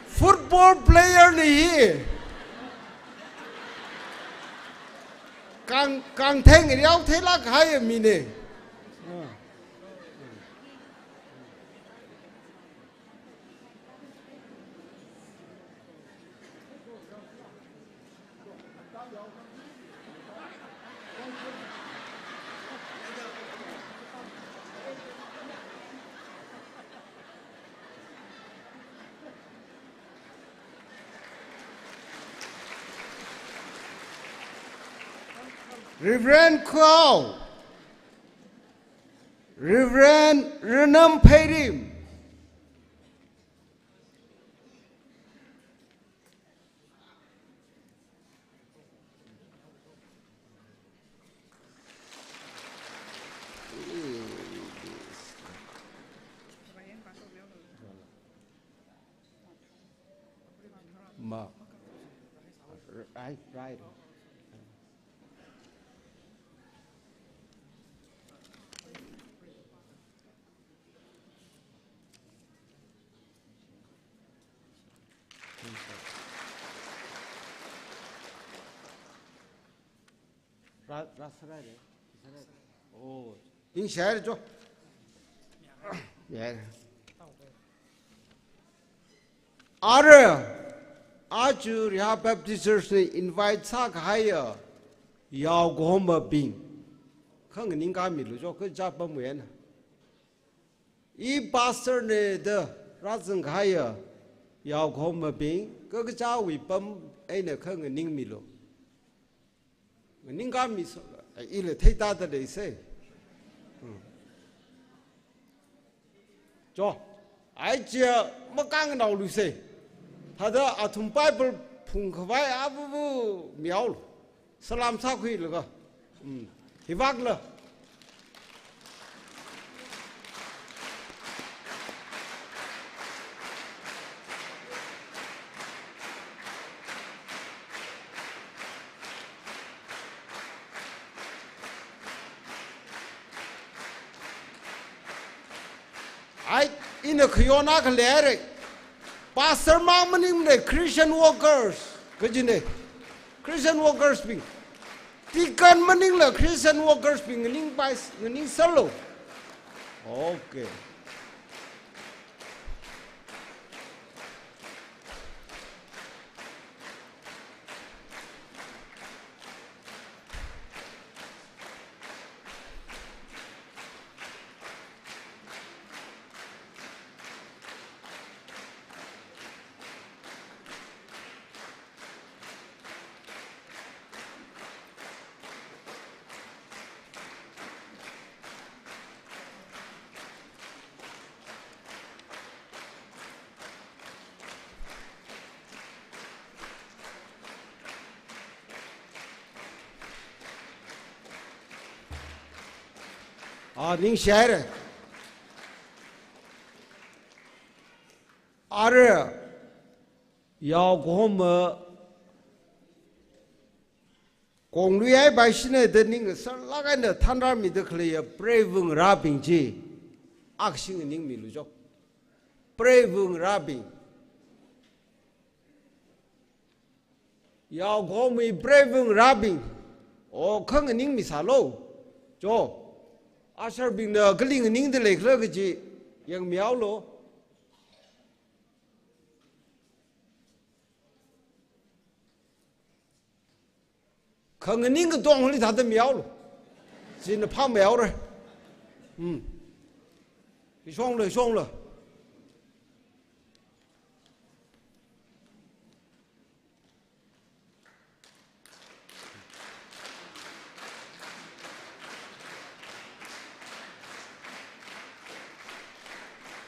Football player na hi. Kang, kang theng riau thei lāk hai mi ne. Ah. Reverend Khuhao, Reverend Ranam Pheirim. Ma. Right, right. Ra, ra sarai re. Sarai. Oh, ningshai re cho. Ya. Ara, aja Reha Baptist Church na invite sākahaiya yaokahomabing. Kha nganingkāmilu cho, kha chapam wena. I pastor ne da rāzangkahaiya yaokahomabing, kha kachāwui pam eina kha nganingmilu. Nganingkāmi so, ila theitādalei se. Hmm. Cho, ai chia makāngnaolu se. Thāda athum Bible phungkhavai abubu miaolu. Salam sākhuilaga. Hmm. Hivakla. Ai, ina khayona khalei re. Pastor mang maningmane, Christian workers kajine. Christian workers bing. Deacon maningla Christian workers bing nganing pai, nganingsālu. Okay. Ah, ningshai re. Ara, yaokahoma Kongluihai bai shine da ning ngasarlāk eina thanrāmida khaleiya preiva ngarābing chi, akha shinganingmilu jo. Preiva ngarābing. Yaokahomawui preiva ngarābing. O, khanganingmisālu. Jo. Usher bingna kali nganingda leikhala kaji yangmihaolu. Khanganing katongali thāda mihaolu. China phāmeihaora. Hmm. Ishonglu, ishonglu.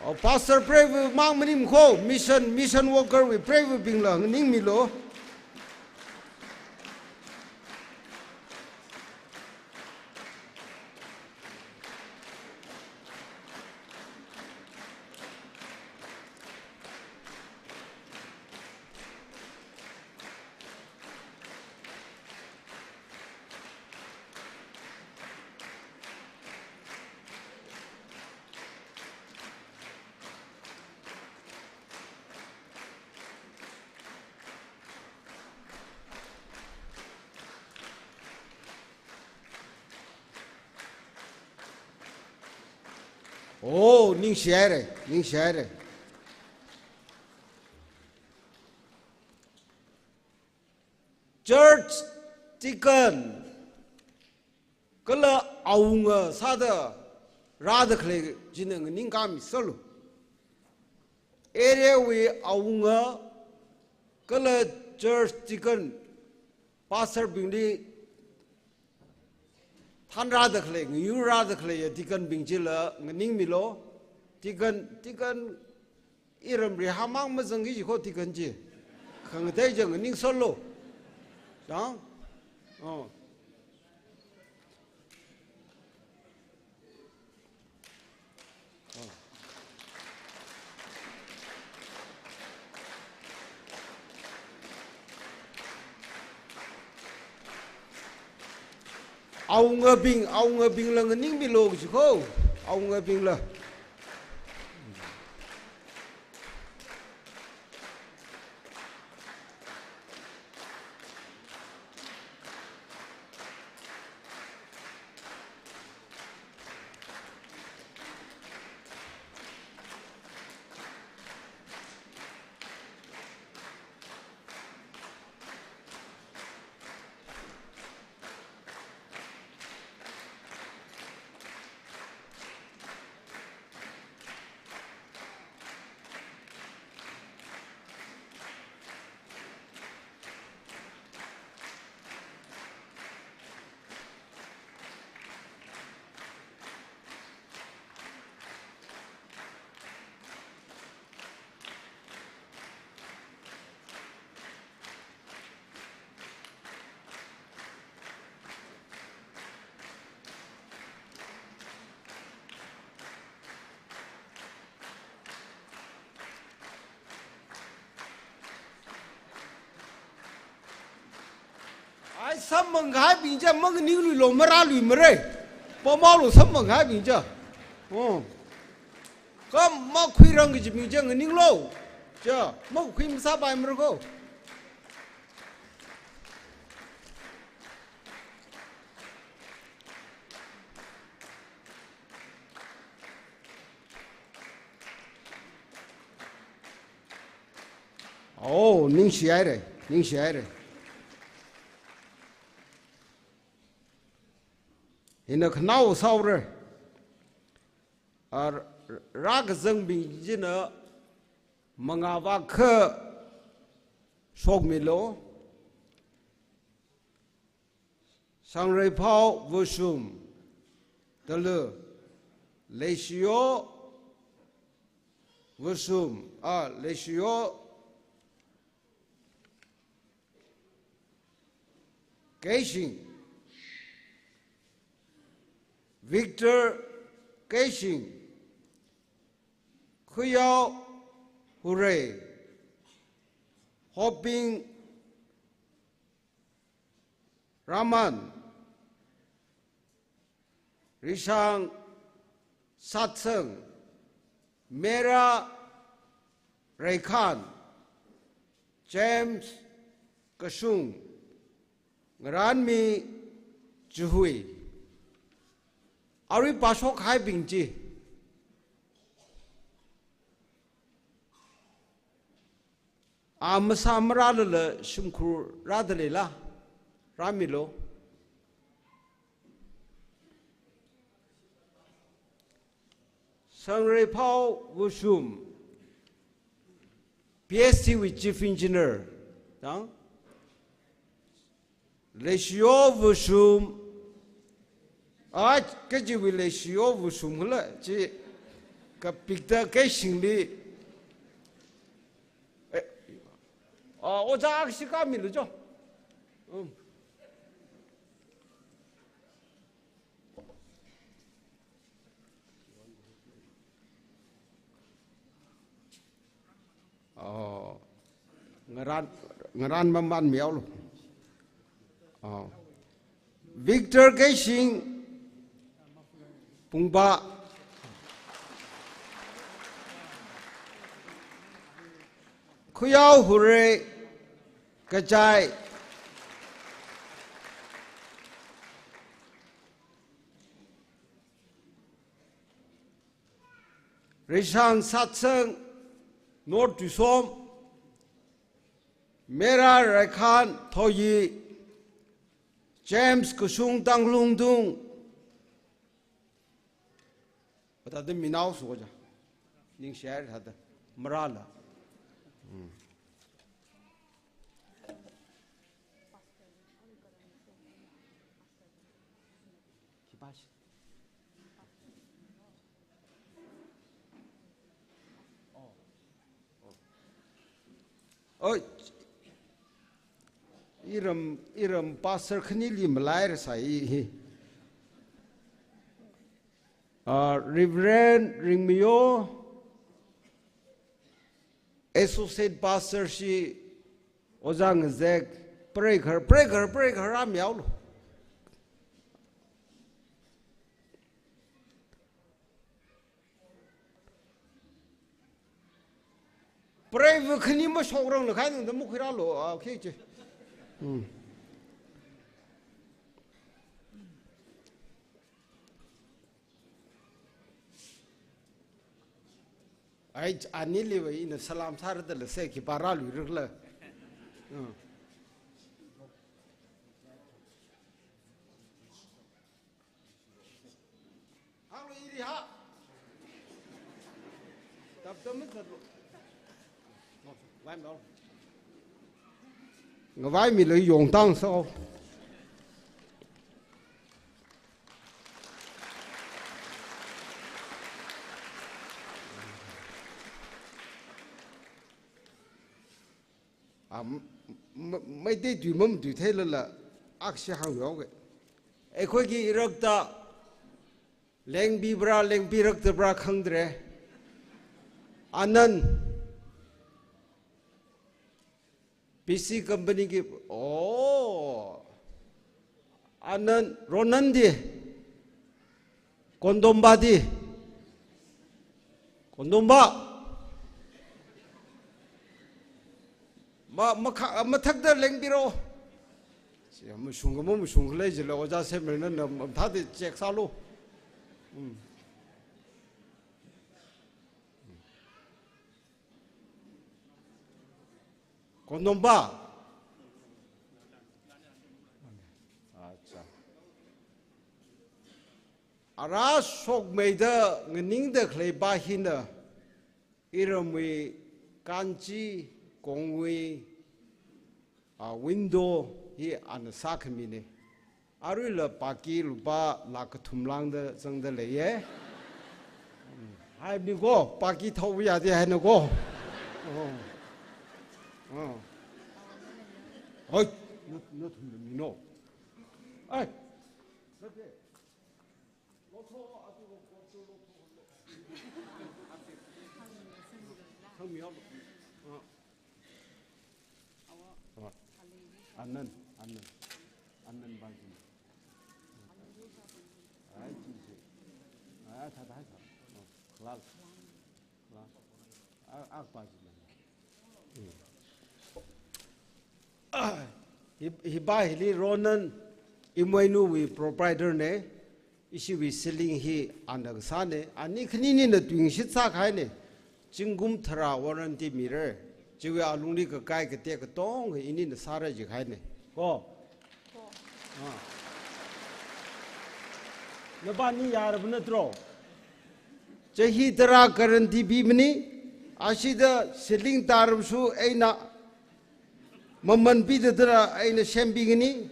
O, pastor preiva mang maningkho, mission, mission worker wui preivabingla nganingmilu. O, ningshihaira, ningshihaira. Church deacon kala awunga sāda rāda khalei china nganingkāmiserlu. Area wui awunga kala church deacon, pastor bingli thanrāda khalei, ngayurrāda khaleiya deacon bing chila nganingmilu. Deacon, deacon iramli hāmang mazangki jikho deacon chi. Khangatei chi nganingserlu. Chang? O. Awungabing, awungabingla nganingmilu jikho. Awungabingla. Ai, samphangkahaibing chi manganingluilu, marāluimara. Pamhaolu samphangkahaibing chi. O. Kha makhuirang kajibing chi nganinglu. Chi, makhui masāpaimara kho. O, ningshihaira, ningshihaira. Ina khanao sāhaora. A, rākazangbing china mangā vākha shokmilu. Sangreiphao Vashum, Talu, Leishiyo Vashum, a, Leishiyo Keishing, Victor Keishing, Khuyao Hurei, Hoping Raman, Rishang Satsang, Mera Raikhan, James Kashung, Ngaranmi Chihui. Arui pāshokhaibing chi, a masā marālala shimkhur rādaleila, rāmilu. Sangreiphao Vushum, P S T wui Chief Engineer, tang? Leishiyo Vushum, a, kajiwui Leishiyo Vushum khala, chi kapikta Keishingli. Eh, a, ojā akha shi kāmilu jo. Um. Oh, ngaran, ngaran mamanmihaolu. Oh. Victor Keishing, Pungba. Khuyao Hure, Kachai. Rishang Satsang, North Tuisom, Mera Raikhan, Thoyi, James Kashung, Tangkhul Lungtung. Pata de minao su ja. Ningshare hada. Marala. Hmm. Oi, iram, iram pastor khanili malaira sai hi. Ah, Reverend Ringmayo, Associate Pastor shi Ojā Ngazek, preikhar, preikhar, preikhar rāmihaolu. Preiva khani mashokrangla khainungda makhuirālu, ah, okay, che. Hmm. Ai, aniliva ina salam sāradala se khipā rāluirakhala. Hmm. Hānglu iri ha. Tap tap mazatlu. Ngavaimilu yongtang so. Ah, m-, m-, Meitei tui mamatui theilala, akha shi hāngmihaoke. ꯑꯩꯈꯣꯏꯒꯤ ꯏꯔꯛꯇ ꯂꯦꯡꯕꯤꯕ꯭ꯔꯥ, ꯂꯦꯡꯕꯤꯔꯛꯇꯕ꯭ꯔꯥ ꯈꯪꯗ꯭ꯔꯦ꯫ ꯑꯅꯟ, B C company ꯒꯤ, ꯑꯣ, ꯑꯅꯟ, ꯔꯣꯅꯟꯗꯤ? ꯀꯣꯟꯗꯣꯝꯕꯥꯗꯤ? ꯀꯣꯟꯗꯣꯝꯕꯥ? ꯃ-, ꯃꯈꯥ-, ꯃꯊꯛꯇ ꯂꯦꯡꯕꯤꯔꯛꯑꯣ꯫ ꯁꯤ ꯃꯁꯨꯡ ꯑꯃ ꯃꯁꯨꯡ ꯂꯩꯁꯤꯜꯂꯦ, ꯑꯣꯖꯥ ꯁꯦꯝꯕꯅꯤꯅ ꯃꯊꯥꯗꯤ check ꯁꯥꯜꯂꯨ꯫ ꯎꯝ꯫ ꯀꯣꯟꯗꯣꯝꯕꯥ? ꯑꯠꯆꯥ꯫ ꯑꯔꯥ ꯁꯣꯛꯃꯩꯗ ꯉꯥꯅꯤꯡꯗ ꯈꯂꯩꯕ ꯍꯤꯅ ꯏꯔꯝꯋꯤ ꯀꯥꯟꯆꯤ ꯀꯣꯡꯋꯤ, ꯑ, window ꯍꯤ ꯑꯅ ꯁꯥꯈꯃꯤꯅꯦ꯫ ꯑꯔꯨꯏꯂ ꯄꯥꯀꯤ ꯂꯨꯄꯥ ꯂꯥꯛ ꯀꯊꯨꯝ ꯂꯥꯡꯗ ꯆꯪꯗ ꯂꯩꯌꯦ꯫ ꯎꯝ, ꯍꯥꯏꯕꯅꯤꯀꯣ, ꯄꯥꯀꯤ ꯊꯧꯕ ꯌꯥꯗꯦ ꯍꯥꯏꯅꯀꯣ꯫ ꯑꯣ꯫ ꯑꯣ꯫ ꯍꯣꯏ, ꯅ-, ꯅꯊꯨꯝꯕ ꯃꯤꯅꯣ꯫ ꯑꯩ, ꯅꯠꯇꯦ꯫ ꯂꯧꯊꯣꯛꯑꯣ, ꯑꯗꯨꯒ ꯄꯣꯠꯇꯨ ꯂꯧꯊꯣꯛꯍꯜꯂꯣ꯫ ꯊꯝꯃꯤ ꯌꯥꯎꯕ꯫ ꯑꯥ꯫ ꯑꯥ꯫ ꯑꯅꯟ, ꯑꯅꯟ꯫ Hi, hipa hili Ronan Imoinu wui proprietor ne, ishiwui ceiling hi ana kasā ne, ani khaninina tuingashit sākahai ne, zingkum tharā warranty mira, chiwui alungli kakai katek katonga hi inina sāra jikahai ne. Ko? Ah. Nabani yarabana tro? Chahi tharā guarantee pimana, ashida ceiling tārabsu eina maman pida tharā eina sempigani,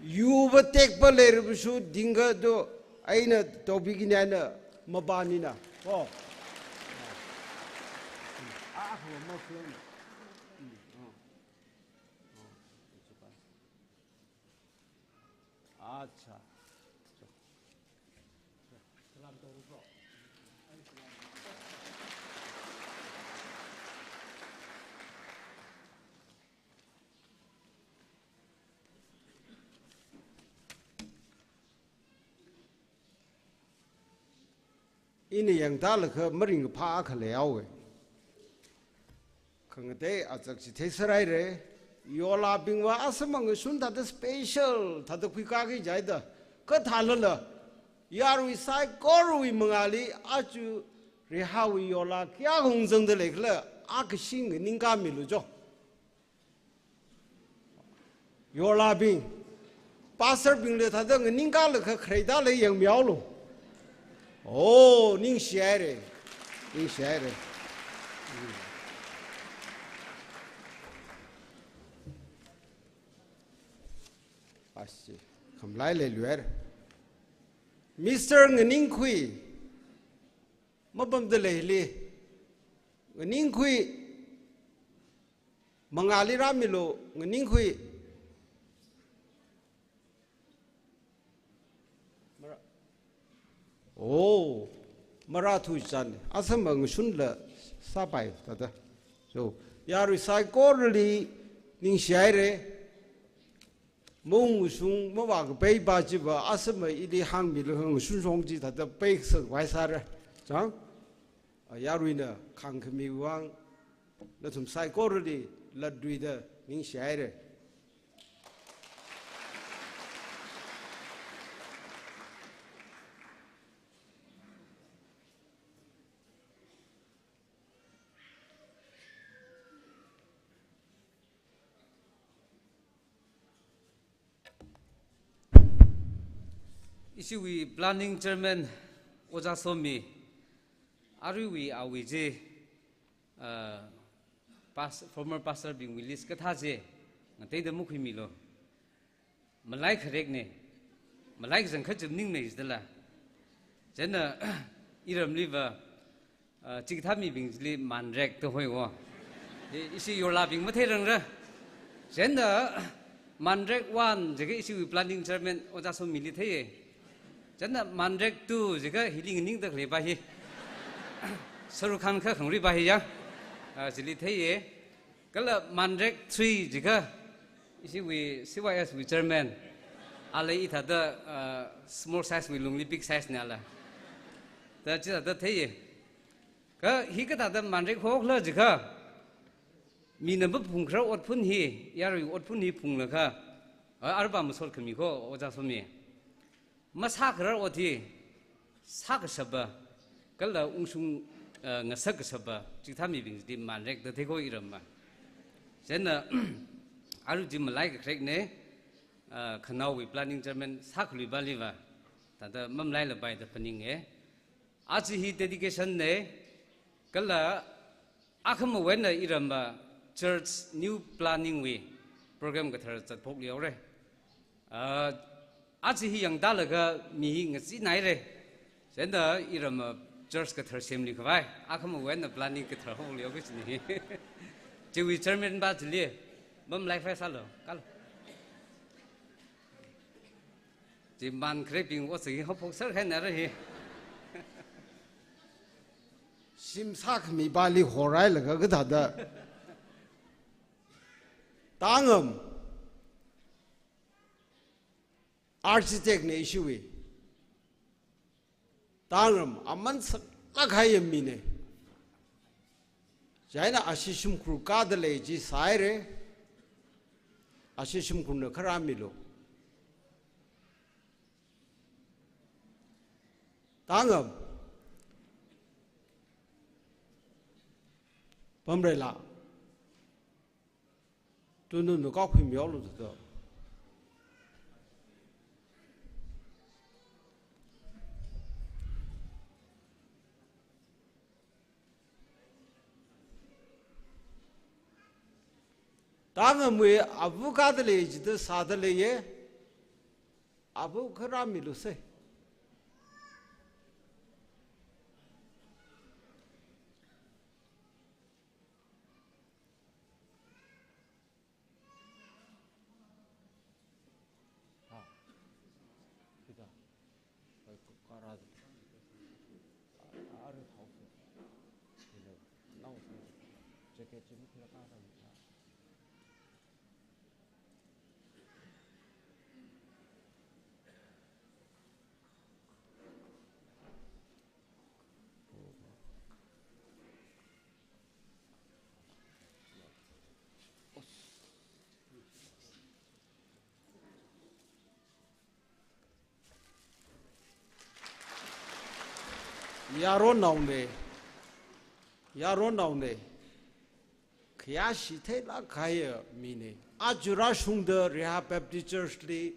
yuva tekpa leirabsu dinga do eina topigani eina mabanina. Oh. Acha. Ina yangtālaga maringkaphā akha leihaowa. Khangatei achak chi theisāhaira. Yorlābingva asam ngashun thāda special thāda khuikāki jihaida. Kathālala, yarui saikorawui mangāli aja Reihawui yorlā kayākha ungzangda leikhala, akha shinga nganingkāmilu jo. Yorlābing, pastor bingli thāda nganingkālaga kharei tālei yangmihaolu. Oh, ningshihaira. Ningshihaira. Ashi, khamlai leiluihaira. Mister Nganingkhui, mapamda leili. Nganingkhui, mangāli rāmilu, Nganingkhui. Mara-, oh, marathui chan. Asam ngashunla sāpai thāda. So, yarui saikorali ningshihaira. Maungshung mavākapai pa chiva asam ili hāngmilaga ngashun shong chi thāda peisak vaisāra. Chang? A, yaruina khāngkhami vang, nathum saikorali latluida ningshihaira. Ishiwui planning chairman Ojā Somi, aruiwui awui chi, ah, pas-, former pastor bingwui list kathā chi ngateida makhuimilu. Malai kharekna, malai kachangkhat chi maningnei jidala. Chieina iramliva, ah, chikathā mibing chili Manrek da hoiwo. I-, ishi yorlābing matheirangra. Chieina Manrek one jiakha ishiwui planning chairman Ojā Somili theiya. Chieina Manrek two jiakha hili nganingda khalei pa hi. Shahrukh Khan kha khangarui pa hi ya. Ah, chili theiya. Kala Manrek three jiakha, ishiwui C Y S wui chairman, ala ithāda, ah, small size wui lungli big size ne ala. Da chithāda theiya. Kha hi kathāda Manrek hokhala jiakha, mina maphungkharar otphun hi, yarui otphun hi phunglaga, ah, arba masot khami ko, Ojā Somi. Masākharar ot hi sākashapa, kala ungshung, eh, ngasakkashapa, chikathā mibing chili Manrek da theiko iramva. Chieina, aru chi malai kakharekna, eh, khanaowui planning chairman sākhalui paliva, thāda mamalailapai da phaninga. Aja hi dedication na, kala akhama eina iramva church new planning wui program kathar zatphokluihaora. Ah, aja hi yangtālaga mi hi ngacheenhaira. Chieina iramva church kathar semluikhavai, akhama eina planning kathar hokluihao kachina hi. Chiwui chairman pa chili, mamalaipai sālu, kala. Chi Manrek bing ot sāki haophok sāra khaina ra hi. Shim sākhami pali horhailaga kathāda. Tangam. Architect ne ishiwui. Tangram aman saklāk kahai mina. Chieina ashi shimkhur kadalei chi sāhaira. Ashi shimkhurna kharā milu. Tangram. Pamreila. Tununu kakhui mihaolu thāda. Tangamwui ava kadalei jida sādaleiya. Ava kharā milusei. Ha, kita. Bai ku kara. Ara thau. Ina, nau. Jacket jimi kira kara. Yaronnaona, yaronnaona, khayā shitheilāk kahaiya mina. Aja rāshungda Rihā Baptist Church li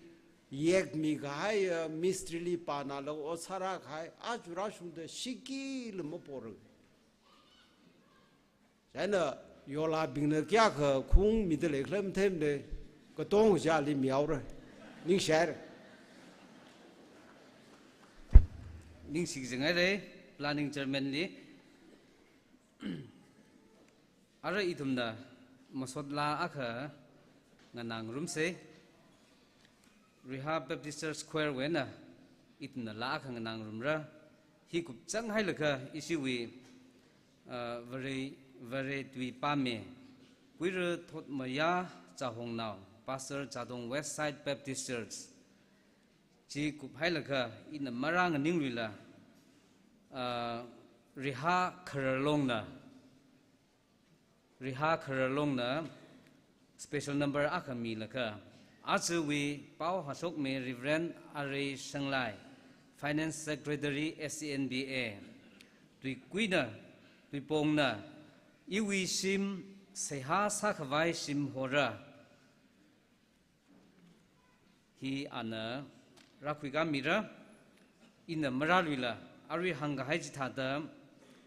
yekmi kahaiya mistri li pānala ot sārā kahai, aja rāshungda shikila mapora. Chieina yolabingna kayākha khung midalei khala matheimana, katong chili mihaora. Ningshihaira. Ningshi kajingaira, planning chairman li. Ara ithumna masot laa akha nganāngarumsei. Rihā Baptist Church Choir wui eina ithumna laa akha nganāngarumra. Hi kupchang hailaga ishiwui, ah, Vare, Vare tui pāmi, Kuira Thotmaya Chahongnao, Pastor Chadong West Side Baptist Church. Chi kuphailaga ina marānganingluila, ah, Rihā Khararlongna, Rihā Khararlongna special number akha milaga, ajawui pao hashokmi Reverend Arei Shanglai, Finance Secretary S C N B A, Tuikuina, Tuipongna, iwui shim seihā sākhavai shim hora. Hi ana rākhuikāmira, ina marāluila, arui hāngkahai chithāda,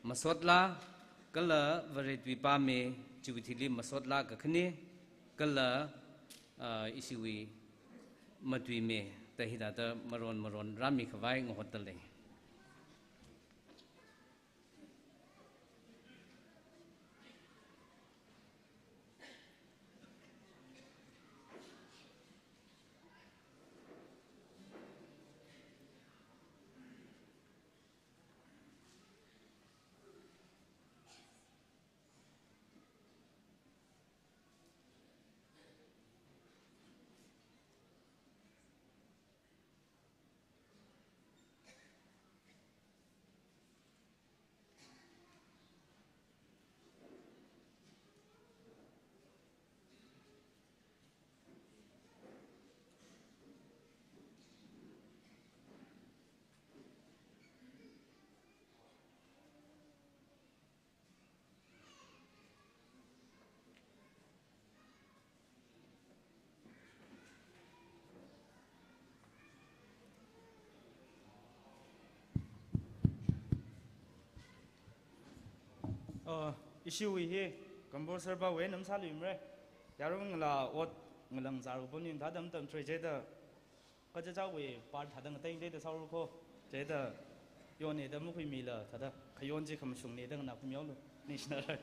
masot laa, kala Vare tui pāmi, chiwui thili masot laa kakhane, kala, ah, ishiwui matuimi, da hithāda maron maron rāmikhavai ngahotdalei. Uh, ishiwui hi composer pawui eina masāluimara. Yaron ngalā ot ngalang zar kupon yin thāda matamthuiya chida. Kachichāwui part thāda ngatei ngatei da sāhaora ko. Chida yonne da makhuimila thāda. Khayon chi khamashungne da nganākhuimihaolu. Ningshinara.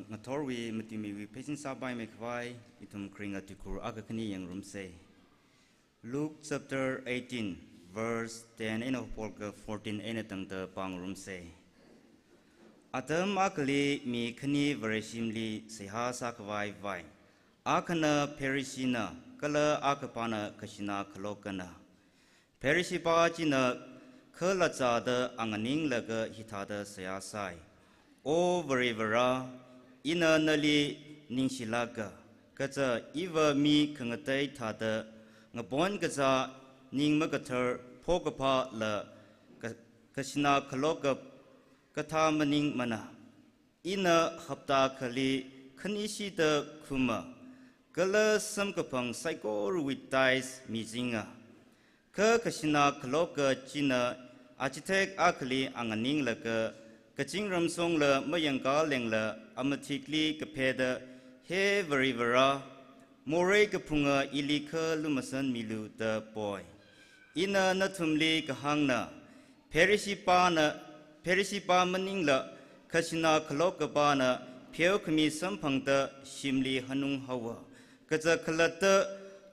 Ngathorwui matuimiwui pheisin sāpaimei khavai, ithum kharinga tuikhur akha khani yangrumsa. Luke chapter eighteen, verse ten eina haophoklaga fourteen eina tangda pāngarumsa. Atam akhali mi khani Vareshimli seihā sākhavai vai. Akhana Pharisee na, kala akhapana kashina khalokana. Pharisee pa china khalachada anganinglaga hithāda seihā sai. O Varivara, ina nali ningshilāka, kaja iva mi khangatei thāda ngapon kazā ning makathar phokaphāla ka-, kashina khaloka kathā maningmana. Ina hapta akhali khanishida khuma, kala samkaphang saikorawui tithes mizinga. Kha kashina khaloka china achithek akhali anganinglaga, kazingramshongla mayangkā lengla amathikli kapheda, He Varivara, morei kaphunga ili kha lumashanmilu da poi. Ina nathumli kahāngna, Pharisee pana, Pharisee pa maningla kashina khaloka pana pheokhami samphangda shimli hanung haowa. Kaja khalatta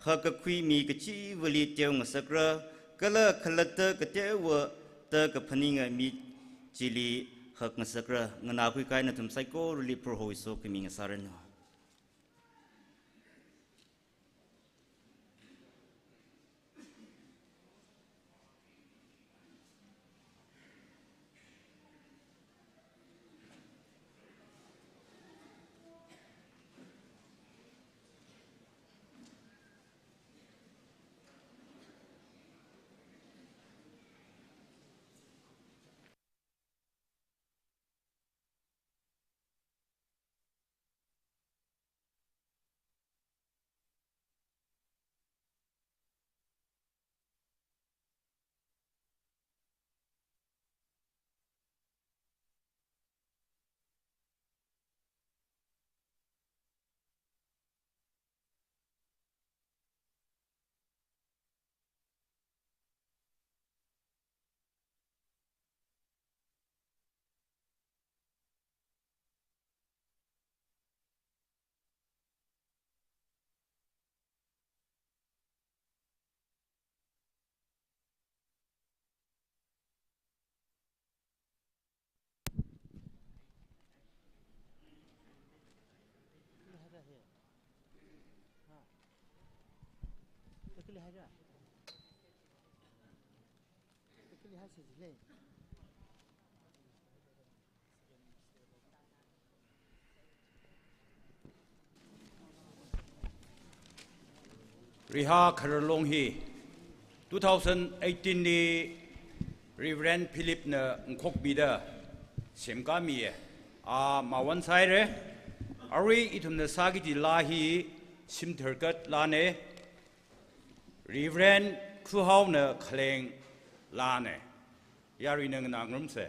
hakkakhui mi kachivali teongasakra, kala khalatta kateowa da kaphaninga mi chili hakngasakra. Nganākhui kahai nathum saikorali Prohowui sokhami ngasāranu. Riha khararlong hi two thousand eighteen li Reverend Philip na ngkhokmida semkāmiya. A mawan saire. Arui ithumna sāki kaji laa hi shimtharkat laane. Reverend Khuhaona khaleng laane. Yaruina nganāngarumsa.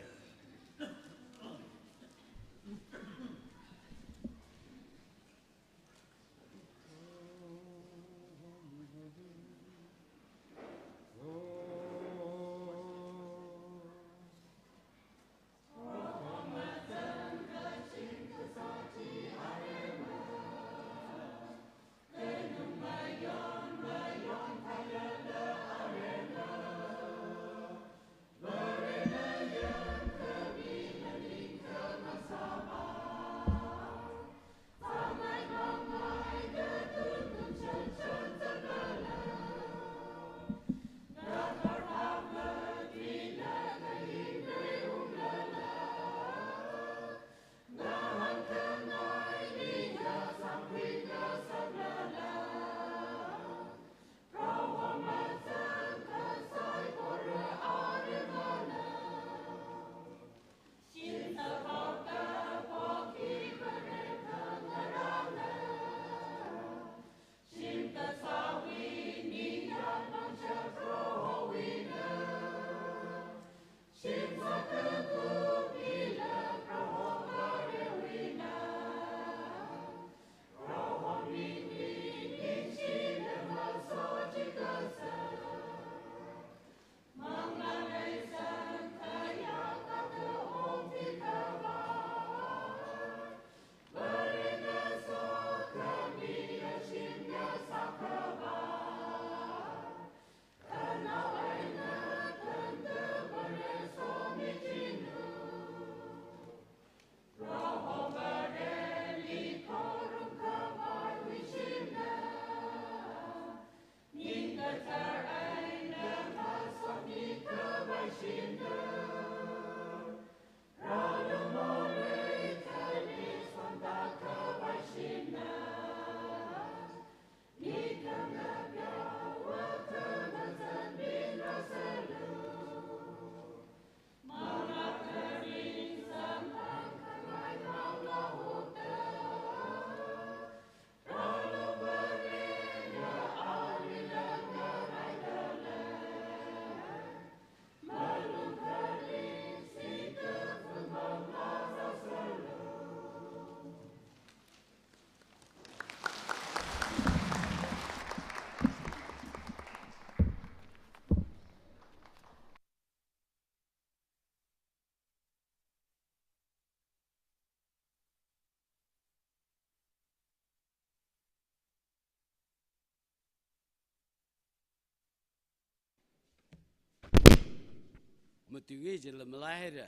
Matuiki jila malaihaira.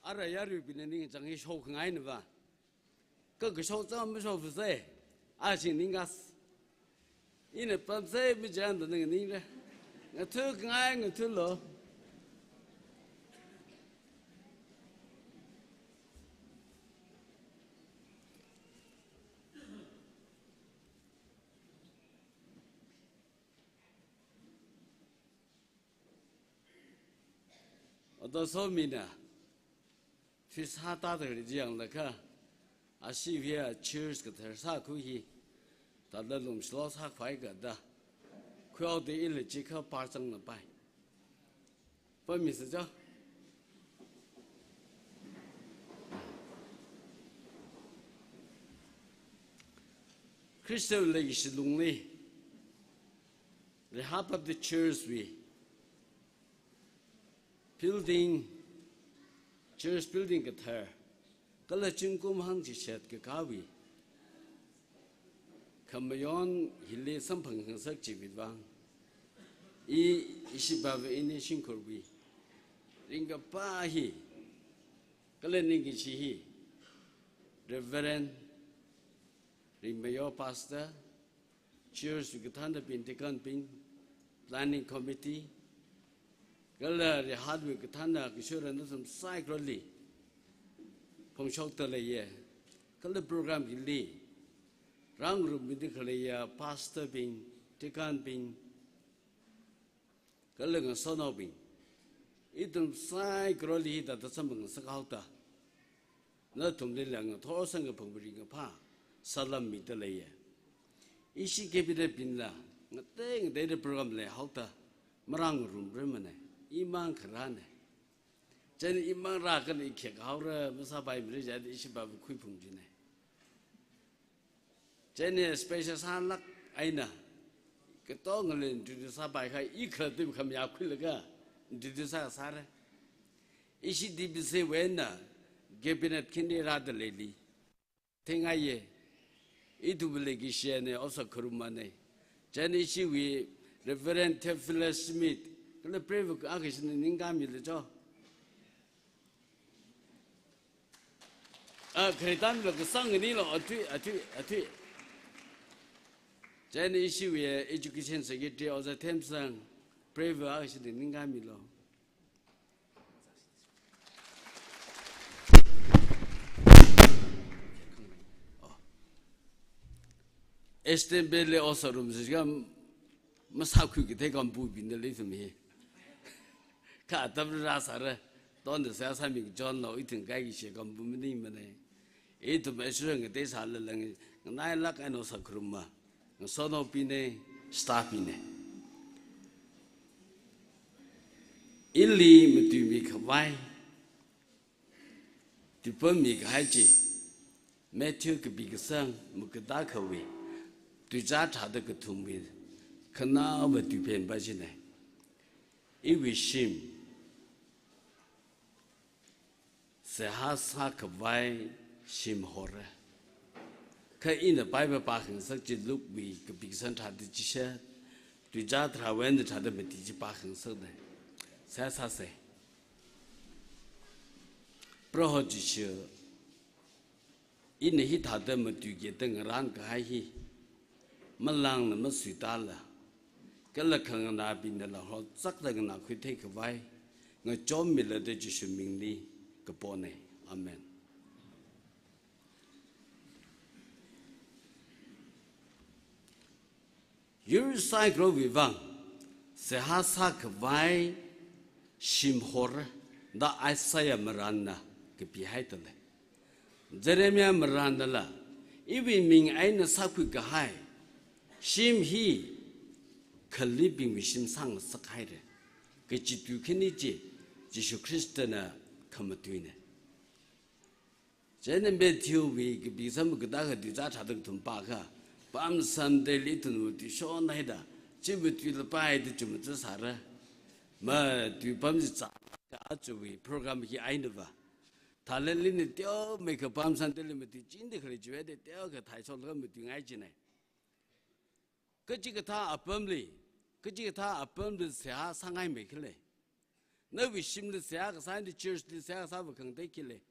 Ara yaruibingna ningchāng hi shokhangaina va. Kha kashok chāng mashokfusai. Ashi ningas. Ina pamsai mijanda ningningra. Ngathukhangai ngathulo. Oda somina, fis hata da ri jiyang lakha, ashiwui church kathar sākhui hi, tada lumshilo sākhavai kada, khuihaoda ila chikha parchang napai. Pamisa jo. Khristawui leikashi lungli, Reha Baptist Church wui building, church building kathar, kala zingkum hangchishat kakāwui khamayon hili samphang khangasak chiwui vang, i, ishi baba ini shimkhurwui ringkaphā hi, kala ningkashi hi, Reverend Ringmayo Pastor, church wui kathānabing, deacon bing, planning committee, kala Reha wui kathāna kashura nathum saikorali phongshokda leiya. Kala program hili rāngarummida khaleiya pastor bing, deacon bing, kala ngasotnaobing, ithum saikorali hithāda samphang ngasakhaoda, nathumlila ngathor sangkaphang ringkaphā salam mida leiya. Ishi cabinet bingla ngatei ngateida program leihaoda marāngarumrarmana, imang kharāna. Chieina imang rākana i khek haora masāpaimara jihaida ishi baba khuiphung jina. Chieina special sālāk eina katongali introduce sāpai kahai, i khalattawui khamayā khuilaga introduce sāsāra. Ishi D B C wui eina cabinet khani rāda leili theingai ye. Ithumwui leikashina, Osa Kharuma na. Chieina ishiwui Reverend Theophilus Smith, kala Prevo akashina ningkāmilo jo. A, kharitamlo kasang nganilo, athui, athui, athui. Chieina ishiwui Education Secretary Oja Themsang, Prevo akashina ningkāmilo. Eastern Belt li Osa Kharuma sika masākhui kathei kambubingna leithum hi. Kha atam rāsāra, tonda sāsāmi John lo ithum kaikishe kambu maningmana. Ithum eshurang katei sālala nganailāk eina Osa Kharuma, ngasotnaobingna, staff bingna. Ili matuimi khavai, tuipammi kahai chi, Matthew kapi kasang magada akhawui, tuizā tharāda kathumwui khanaowa tuipen pa china. Iwui shim, seihā sākhavai shim hora. Kha ina Bible pākhangasak chi Luke wui kapi kasang tharāda chishat, tuizā tharāwui eina tharāda mati chi pākhangasakna. Seihā sāsa. Proho Jishu, ina hithāda matuikida ngarān kahai hi, malāngna masuitāla, kala khanganābingnala horzakda nganākhui theikhavai ngachonmilo da Jishu mingli kapona. Amen. Yur saikorawui vang, seihā sākhavai shim hora da Isaiah marānna kapihaida lei. Jeremiah marānnala, iwui ming eina sākhui kahai shim hi khalibingwui shim sāngasak haira. Kachi tui khani chi, Jishu Khristana khamatuina. Chieina Matthew wui kapi kasang magada akha tuizā tharāda kathum pākha, Palm Sunday li ithumwui tui shon haida, chi matuila pāhaida chumachā sāra. Matuipam chi zākha aruiwui program hi einava. Thailand lina teomeikha Palm Sunday li matuichingda khalei chiwui eina teokha thai sholaga matuingai china. Kachikathā apamli, kachikathā apamli seihā sāngaimei khala. Nawui shimli seihā kasā, nawui church li seihā kasāva khangatei khi lei?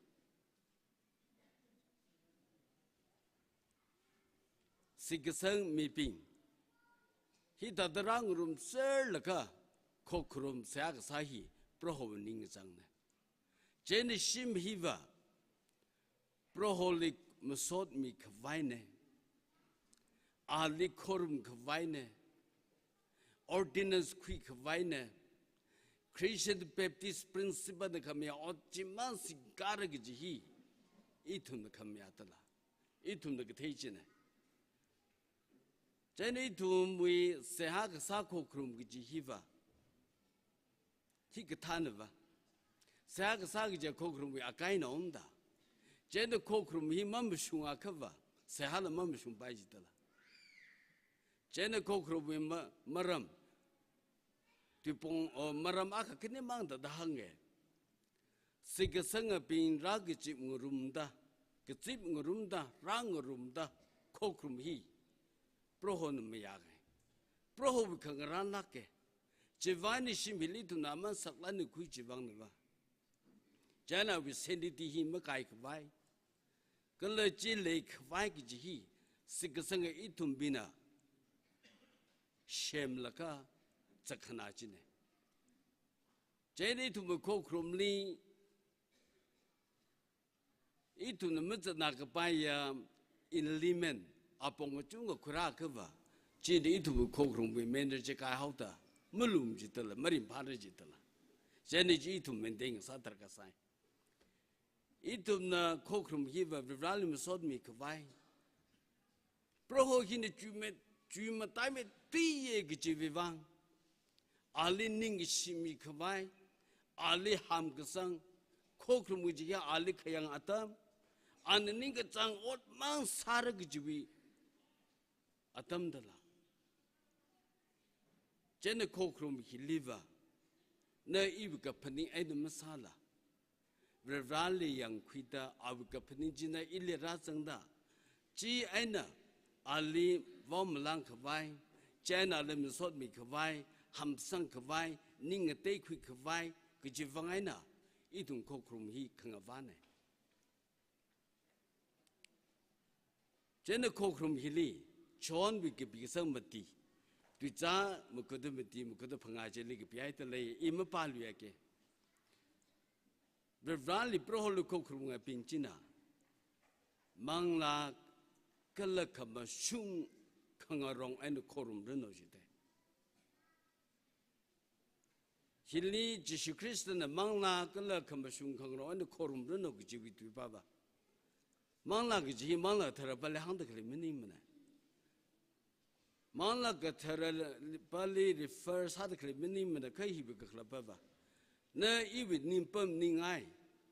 Shitkasang mibing, hithāda rāngarumserlaga khokharum seihā kasā hi Prohowui ningkachāngna. Chieina shim hiva Proholi masotmi khavaina, ali khorumkhavaina, ordinance khuikhavaina, Christian Baptist principle na khamayā ot chimang singkara kaji hi ithumna khamayā tala, ithumna kathei china. Chieina ithumwui seihā kasā khokharum kaji hiva, hikathānava, seihā kasā kaji khokharumwui akaina ungda. Chieina khokharum hi mamashungakhava, seihāla mamashungpai jitala. Chieina khokharumwui ma-, maram, tuipong, o, maram akha khanimang thāda hānga. Shitkasangabing rākazip ngarumda, kazip ngarumda, rāngarumda, khokharum hi Prohona mayāka. Prohowui khangarān lāka. Chiwui vang eina shim hili ithumna aman saklānkhui chiwui vangnava. Chieina awui sanctity hi makaikhavai, kala chi leikhavai kaji hi shitkasanga ithumbingna semlaga zatkhanā china. Chieina ithumwui khokharumli ithumna mazatnā kapaiya element apong kachungkha khuirāakhava, china ithumwui khokharumwui manner chi kaihaoda malum jitala, maringphāra jitala. Chieina chi ithum maintain sā darkar sai. Ithumna khokharum hiva Varivarali masotmi khavai, Proho hina chuime-, chuimataimeithuiya kajiwui vang, ali ningkashi mikhavai, ali hamkasang, khokharum kaji hi ali khayang atam, ana ningkachāng otmang sāra kajiwui atam dala. Chieina khokharum hiliva, na iwui kaphaning eina masāla, Varivarali yangkhuida awui kaphaning china ili rāzangda, chieina ali vaomalāng khavai, chieina ali masotmi khavai, hamsang khavai, ning ngateikhui khavai, kajiwui vang eina ithum khokharum hi khangavāna. Chieina khokharum hili, Johnwui kapikasang mati, tuizā makada mati, makada phangā chili kapihaida lei, i mapāluiya ke. Varivarali Proholi khokharumabing china, manglā kala khamashung khangarong eina khorumranu jida. Hili Jishu Khristana manglā kala khamashung khangarong eina khorumranu kajiwui tuipava. Manglā kaji hi Manglā Kathara pali hāngda khalei maningmana. Manglā Kathara pali refer sāda khalei maningmana, kha hiwui kakhalatpava, na iwui ningpam ningai,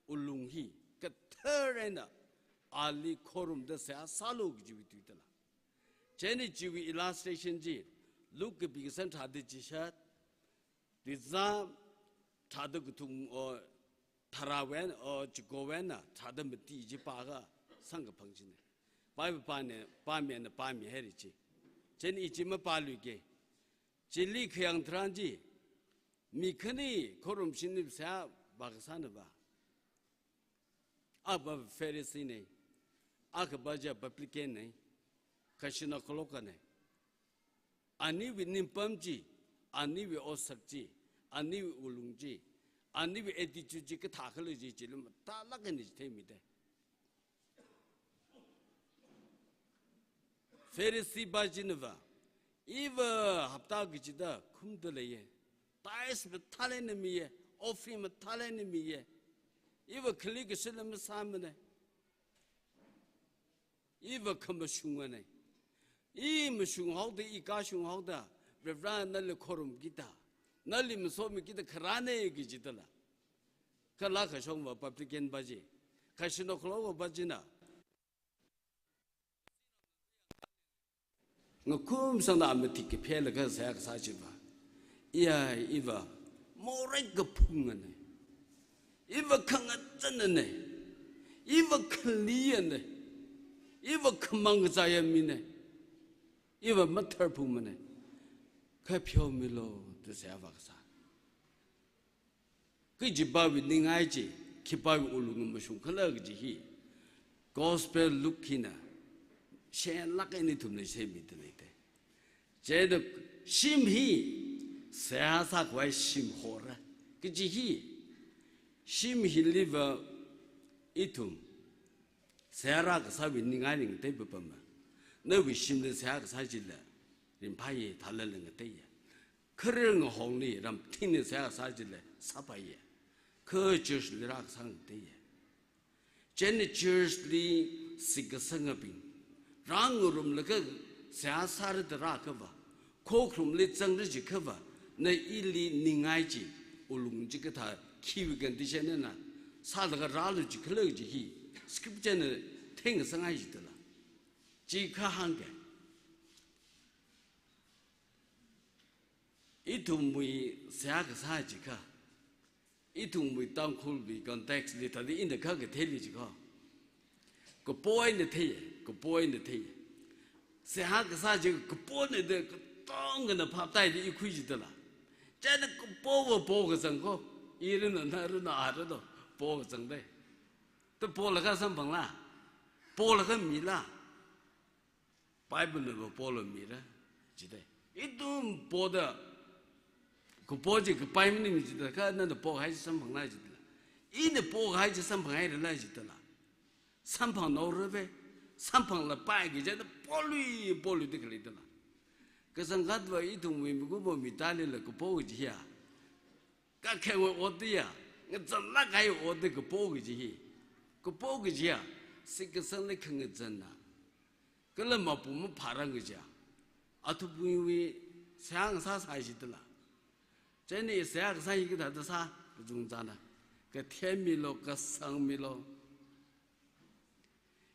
ulung hi kathar eina ali khorumda seihā sālu kajiwui tui dala. Chieina chiwui illustration chi, Luke kapikasang tharāda chishat, tuizā tharāda kathum, o, tharāwui eina, o, chikowui eina tharāda mati chi pākha samkaphang china. Pāva pāna, pāmina, pāmihaira chi. Chieina i chi mapāluike. Chili khayang tharan chi, mi khani khorumshini seihā vākasānava. Akhava Pharisee na, akhava chi publican na, kashina kaloka na. Aniwui ningpam chi, aniwui otsak chi, aniwui ulung chi, aniwui attitude chi kathā khala chi chili matālāk eina chitheimida. Pharisee pa chinava, iva hapta kachida khumda leiya, tithes mathālāk eina miya, offering mathālāk eina miya, iva khali kashila masāmana, iva khamashungana, i mashunghaoda, i kashunghaoda, Varivarana nali khorumkida, nali masotmikida kharāna kajidala. Kala kashongva publican pa chi, kashina kaloka pa china, ngakhumsangda amati kaphelaga seihā kasā chiva, iya, iva morei kaphungana, iva khangachānana, iva khaliyana, iva khamang kazāya mina, iva matharphungmana, kha pheomilu da seihā vākasā. Kajipāwui ningai chi, khipāwui wuklung mashungkhala kaji hi Gospel Luke hina shenlāk eina ithumli semida leite. Chieina shim hi seihā sākhavai shim hora kaji hi, shim hiliva ithum seihā rākasāwui ningai ning teipapama. Nawui shimli seihā kasā chila ringphāya, thālala ngateiya. Kharar ngahongli ramthingli seihā kasā chila sāpaiya. Kha church li rākasā ngateiya. Chieina church li shitkasangabing rāngarumlaga seihā sāra da rāakhava, khokharumli zangra jiakhava, na ili ningai chi, wuklung chi kathā khiwui condition eina sālaga rālu jikhala kaji hi scripture na theingasanghai jidala. Chi kha hāngke. Ithumwui seihā kasā chi kha, ithumwui Tangkhulwui context li thāda ina kha katheili chi kha, kapo eina theiya, kapo eina theiya. Seihā kasā chi kapona da katongana phaptāi da i khui jidala. Chieina kapova po kazang ko, irana, narana, arana po kazang dai. Ta polaga samphangla? Polaga mila? Bible nava pola mira jidai. Ithum poda, kapo chi kapai maning jida, kha nana pokahai chi samphangla jidala. Ina pokahai chi samphanghairala jidala. Samphangnaorave, samphanglapai kaji chieina polui, polui da khaleidala. Kachangkhatva ithumwui mikumo mitalila kapo kaji hiya, kakhewui ot hiya, ngazanlāk kahai ot da kapo kaji hi. Kapo kaji hiya, shitkasangli khangazanna, kala mapung maphārang kajiya. Athupuiwui seihā ngasāsai jidala. Chieina seihā kasā hi kathāda sā, kachungchāna. Kathemmilu, kasangmilu.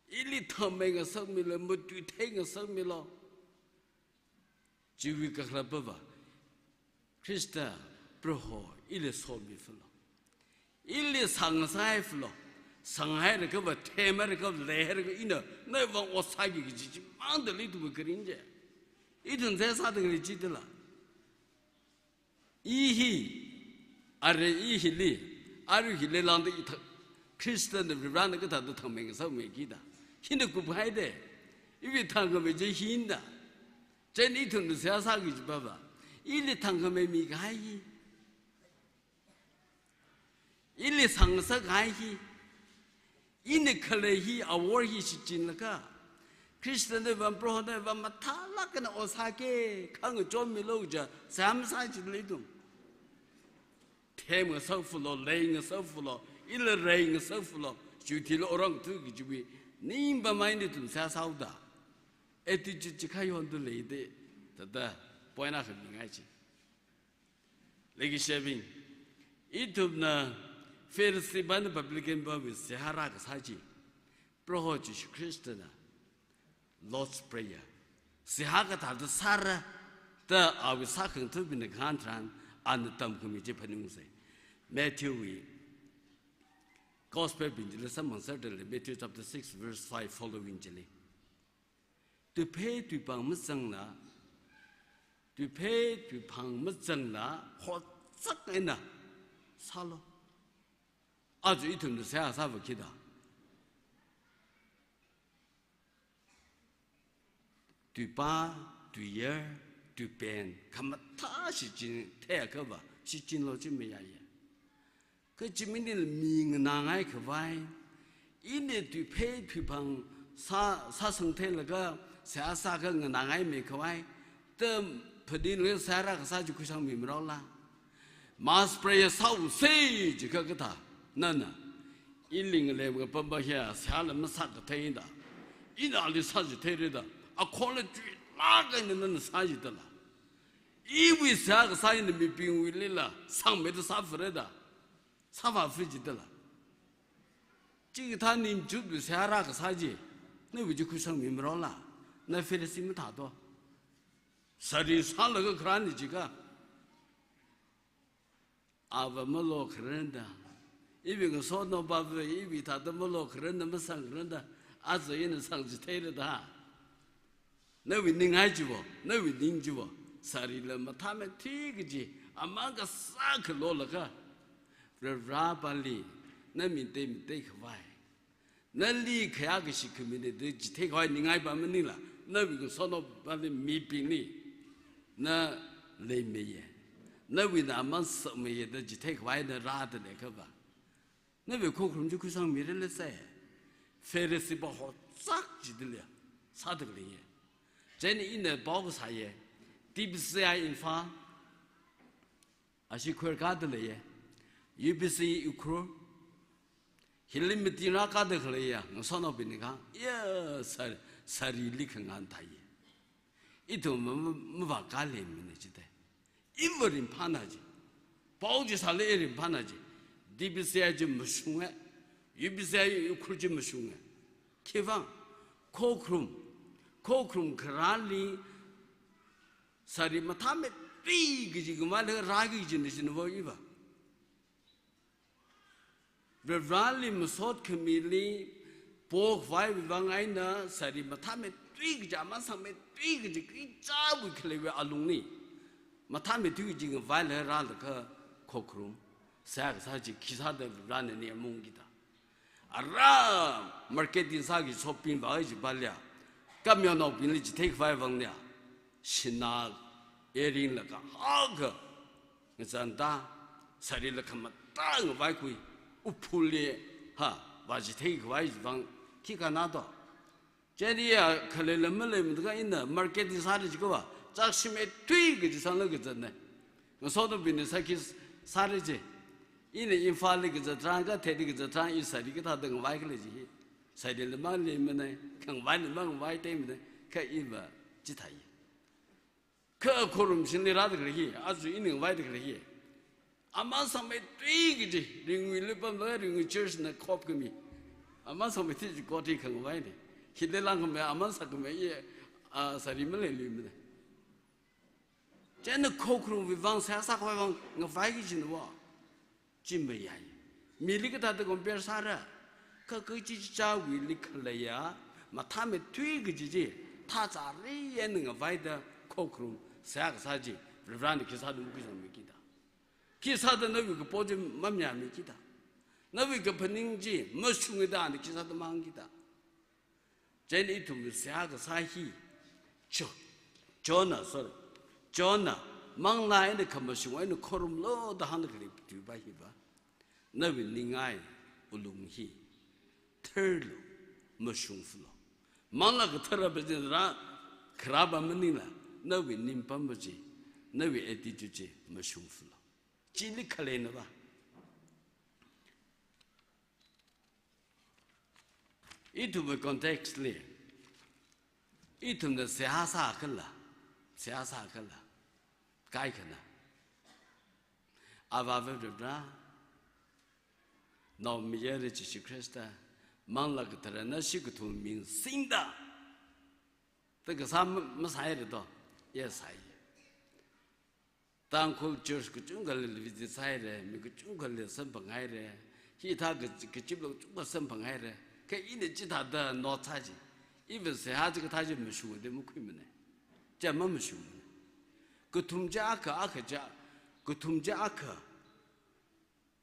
Ili thangmei ngasakmilu, matuithei ngasakmilu. Chiwui kakhalatva, Khrista Proho ili somifalu. Ili sangngasakhaifulu. Sanghailakhava, themhailakhava, leihailakhava, ina nawui vang ot sāki kaji chimangda leithuwa kharing chi. Ithum seihā sāda khalei chidala. I hi, arui i hili, arui hili lāngda i thang, Khristana Varivarana kathāda thangmei ngasakmeiki da. Hina kuphaide. Iwui thangkhamei chi hina da. Chieina ithumna seihā sāki kajipāva, ili thangkhamei mikahai hi, ili sangngasakkahai hi, ina khalei hi, awor hi shichinlaga, Khristana vang, Prohona vang mathālāk eina ot sāki, khangachon milu kaja, seihā masā jidala ithum. Them ngasakfulu, lei ngasakfulu, ila rei ngasakfulu, chithili orang tu kajiwui ningpamai eina ithum seihā sāhaoda. Attitude chi khayon tu leida, thāda point akha mingai chi. Leikashibing, ithumna Pharisee pāna publican pāwui seihā rākasā chi, Proho Jishu Khristana Lord's Prayer, seihā kathāda sāra da awui sākhangathabingna kahāng tharan, ana tamkhami chi phaningungsei. Matthewwui Gospel bing chili samphangserda lei, Matthew chapter six verse five following chili. Tuiphei tuipāng mazangla, tuiphei tuipāng mazangla, hotzak eina sālu. Aja ithumna seihā sāva khida, tuipā, tuiyar, tuipen, khamathā shichin theiakhava, shichinlu chi mayāya. Kha chi maningla mi nganāngaikhavai, ina tuiphei tuipāng sā, sāsang theilaga seihā sākha nganāngaimeikhavai, tam phaninglaga seihā rākasā chi khuisangmi maraola? Mass prayer sāusei jiakha kathā, nana, ili ngalem kapamba hiya seihāla masākathei da, ina ali sāchitheira da, akhonla chuilāk eina nana sā jidala. Iwui seihā kasā hina mibingwuilila sangmeida sāfara da, sāvāfa jidala. Chikathā ningchutwui seihā rākasā chi, nawui chi khuisangmi maraola? Na Pharisee mathāto. Sari sālaga kharāna jiakha, ava malokhararna da, iwui ngasotnaopāva iwui thāda malokhararna, masangkhararna da, aja ina sangchitheira da. Nawui ningai chivo, nawui ning chivo, sarila mathāmeithui kaji, amang kasā khalolaga, Varivarāpāli, na mi teimi teikhavai, nali khayākashi khami da chithei khavai ningai pa maningla, nawui ngasotnaopāli mibingli, na leimiya, nawui na aman sāmiya da chithei khavai na rāda leiakha va, nawui khokharum chi khuisangmira lese. Pharisee pa horzak chidaliya sāda leiya. Chieina ina pao kasāya, T B C I Imphal, ashi khuirkāda leiya, U B C Ukhrul, hili meeting rākāda khaleiya ngasotnaobingna kha, ya, sar-, sarili khangan thai. Ithum ma, ma, mavākaleimana chithei. Iva ringphāna ji. Pao chi sāli ringphāna ji. T B C I chi mashunga. U B C Ukhrul chi mashunga. Khivang, khokharum, khokharum kharāli sari mathāmeithui kaji khamāli rāki kajina china va iva. Varivarāli masot khamili pokhavaiwui vang eina sari mathāmeithui kaji, aman sangmeithui kaji, kachāwui khaleiwui alungli mathāmeithui kaji ngavaila rālaga khokharum seihā kasā chi khi sāda Varivarāna ni amung kida. Ara marketing sāki shopping vāki kaji pāliya, kamyangnaobingli chithei khavai vangna, shinā earring laga hākha ngazanda, sarila khamatā ngavaikhui, uphuli, ha, vāchithei khavai vang khikha na do. Chieina ya khaleila maleimada kha ina marketing sāra jiakha va, chākshimeithui kaji sanglaga kazatna. Ngasotnaobingna sāki sāra ji. Ina Imphalli kazat tharan, Kathedli kazat tharan, i sari kathāda ngavaikhala ji hi. Sarila maleimana, khangavaila mangavai teimana, kha iva chithei. Kha khorumshingli rāda khalei hi, aja ina ngavaida khalei hi, aman sangmeithui kaji, Ringui lupamla Ringui church na khop khami, aman sangmeithui chi koti khangavaina. Hili langkhami, aman sākhami, i, a, sari maleiluimana. Chieina khokharumwui vang, seihā sākhavai vang ngavaiki kajina va. Chi mayai. Mili kathāda compare sāra. Kha kachichāwuili khaleiya mathāmeithui kaji chi, thāzāri eina ngavaida khokharum seihā kasā chi, Varivarāna khi sāda makhuisangmi kida. Khi sāda nawui kapo chi mamayāmi kida. Nawui kaphaning chi mashungda ana khi sāda mahāng kida. Chieina ithum seihā kasā hi, Jo-, Jonah, sorry, Jonah, manglā eina khamashung eina khorumlu da hāngda khalei tui pa hi pa. Nawui ningai alung hi tharlu, mashungfulu. Manglā Kathara pa chi rā, kharā pa maningla, nawui ningpam pa chi, nawui attitude chi mashungfulu. Chili khaleina pa. Ithumwui context li, ithumna seihā sākhala, seihā sākhala, kaikhana, Avāva Varivarā, Naomayara Jishu Khrista, Manglā Kathara nashi kathum ming singda, da kasā ma-, masāira do, ya sāi. Tangkhul church kachungkhali visit sāhaira, mi kachungkhali samphanghaira, hithā ka-, kachiplu kachungkha samphanghaira, kha ina chithāda note sā chi, iva seihā chi kathā chi mashungda makhuimana, chi mamashungmana. Kathum chi akha, akha chi, kathum chi akha,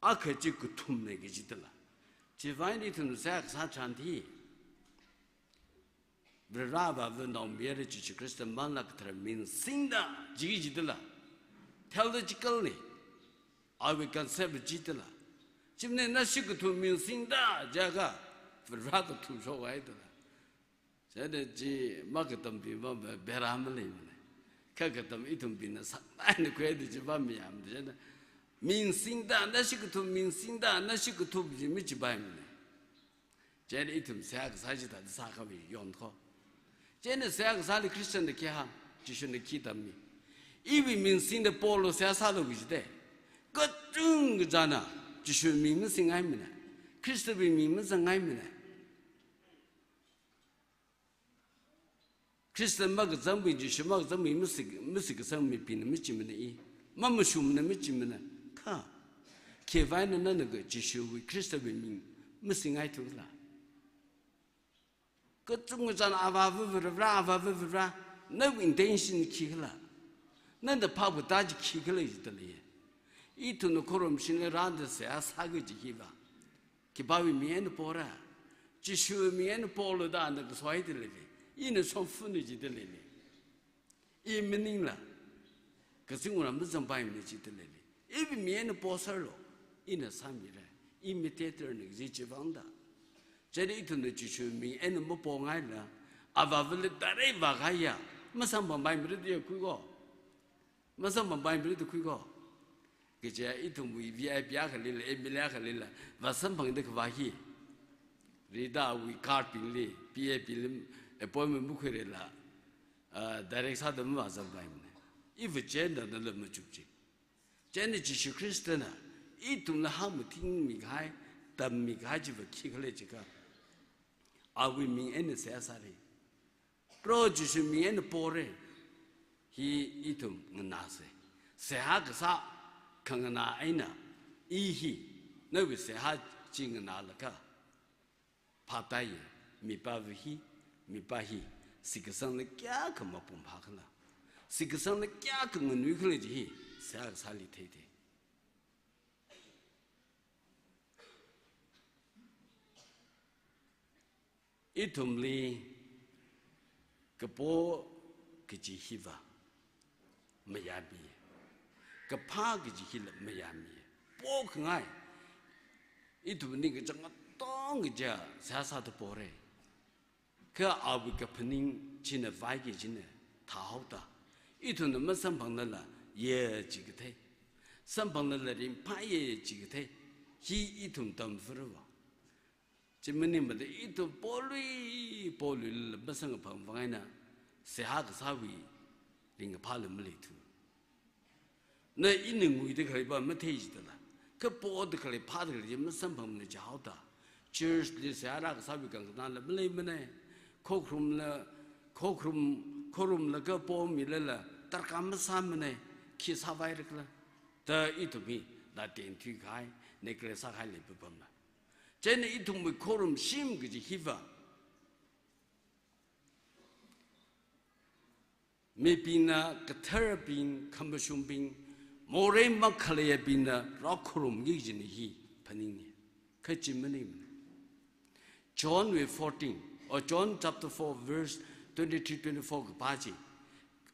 akha chi kathumna kajidala. Chiwui vang ithum seihā kasā tharan hi, Varivarā Avāva Naomayara Jishu Khrista Manglā Kathara ming singda ji jidala. Theologically, awui concept jidala. Chimne nashi kathum ming singda jiakha, Varivarā kathum shokhaidala. Chieina chi makatambi ma be-, bera maleimana. Kha katam ithumbingna sāmana khuida chi pa mayāmana. Chieina ming singda, nashi kathum ming singda, nashi kathum chi machipaimana. Chieina ithum seihā kasā chithāda sākhavai yonko. Chieina seihā kasāli Christian na khi hāng, Jishuna khi tammi. Iwui ming singda Paulva seihā sālu kajite. Kachungkha china Jishu ming masingngaimana. Khristawui ming mazangngaimana. Khrista makazangwui, Jishu makazangwui masi-, masi kasang mibingna machimana i. Mamashungmana machimana. Kha, khiwui vang eina nana kha Jishuwui, Khristawui ming masingngaithukhala? Kachungkha china Avāva Varivarā, Avāva Varivarā, nawui intention khikhala? Nana phākatā chi khikhala jidalei. Ithumna khorumshingli rāda seihā sāki kaji hiva, khipāwui ming eina pora? Jishuwui ming eina polu da ana kasoi da leili. Ina shongfana jida leili. I maningla kazingram mazangpaimana jida leili. Iwui ming eina poserlu, ina sāmira. I mediator na kaji chivangda. Chieina ithumna Jishuwui ming eina mapongaila, Avāvali direct vākahaiya, masamphangpaimara da khuiko. Masamphangpaimara da khuiko. Kaja ithumwui V I P akhalila, M L A akhalila vāsamphangda khavā hi, Rita wui card bingli, P A bingli appointment makhuirala, ah, direct sāda mavāzangpaimana. Iva chieina nala machuk chi. Chieina Jishu Khristana ithumla hāngmathingmi kahai, tammi kahai chiva khikhala jiakha, awui ming eina seihā sāra. Proho Jishuwui ming eina pora. Hi ithum nganāsa. Seihā kasā khanganā eina, i hi nawui seihā chi nganālaga, phaptāya, mipāva hi, mipā hi shitkasangla kayākha mapung phākhala, shitkasangla kayākha nganuikhala kaji hi seihā kasāli theithei. Ithumli kapo kaji hiva mayāmi, kaphā kaji hila mayāmi. Pokhangai, ithumna kachang katong kaja seihā sāda pora. Kha awui kaphaning china vaiki china thāhaoda, ithumna masamphanglala ye jikathei, samphanglala ringphāya jikathei, hi ithum tamfurava. Chi maningmada ithum polui poluila masamphangvang eina seihā kasāwui ringkaphāla maleithu. Na ina nguida khaleiva mathei jidala, kha poda khalei phāda khalei chi masamphangmana jihaoda, church li seihā rākasāwui khanganāla maleimana. Khokharumla, khokharum, khorumlaga pomilala darkar masāmana, khi sāvairakhala da ithum hi naten thuikahai, neglect sākahai leipapamla. Chieina ithumwui khorumshim kaji hiva, mibingna, katharbing, khamashungbing, morei makhaleiyabingna rākhorumki kajina hi phaningna. Kha chi maningmana. John wui fourteen, or John chapter four verse twenty-three, twenty-four kapā chi,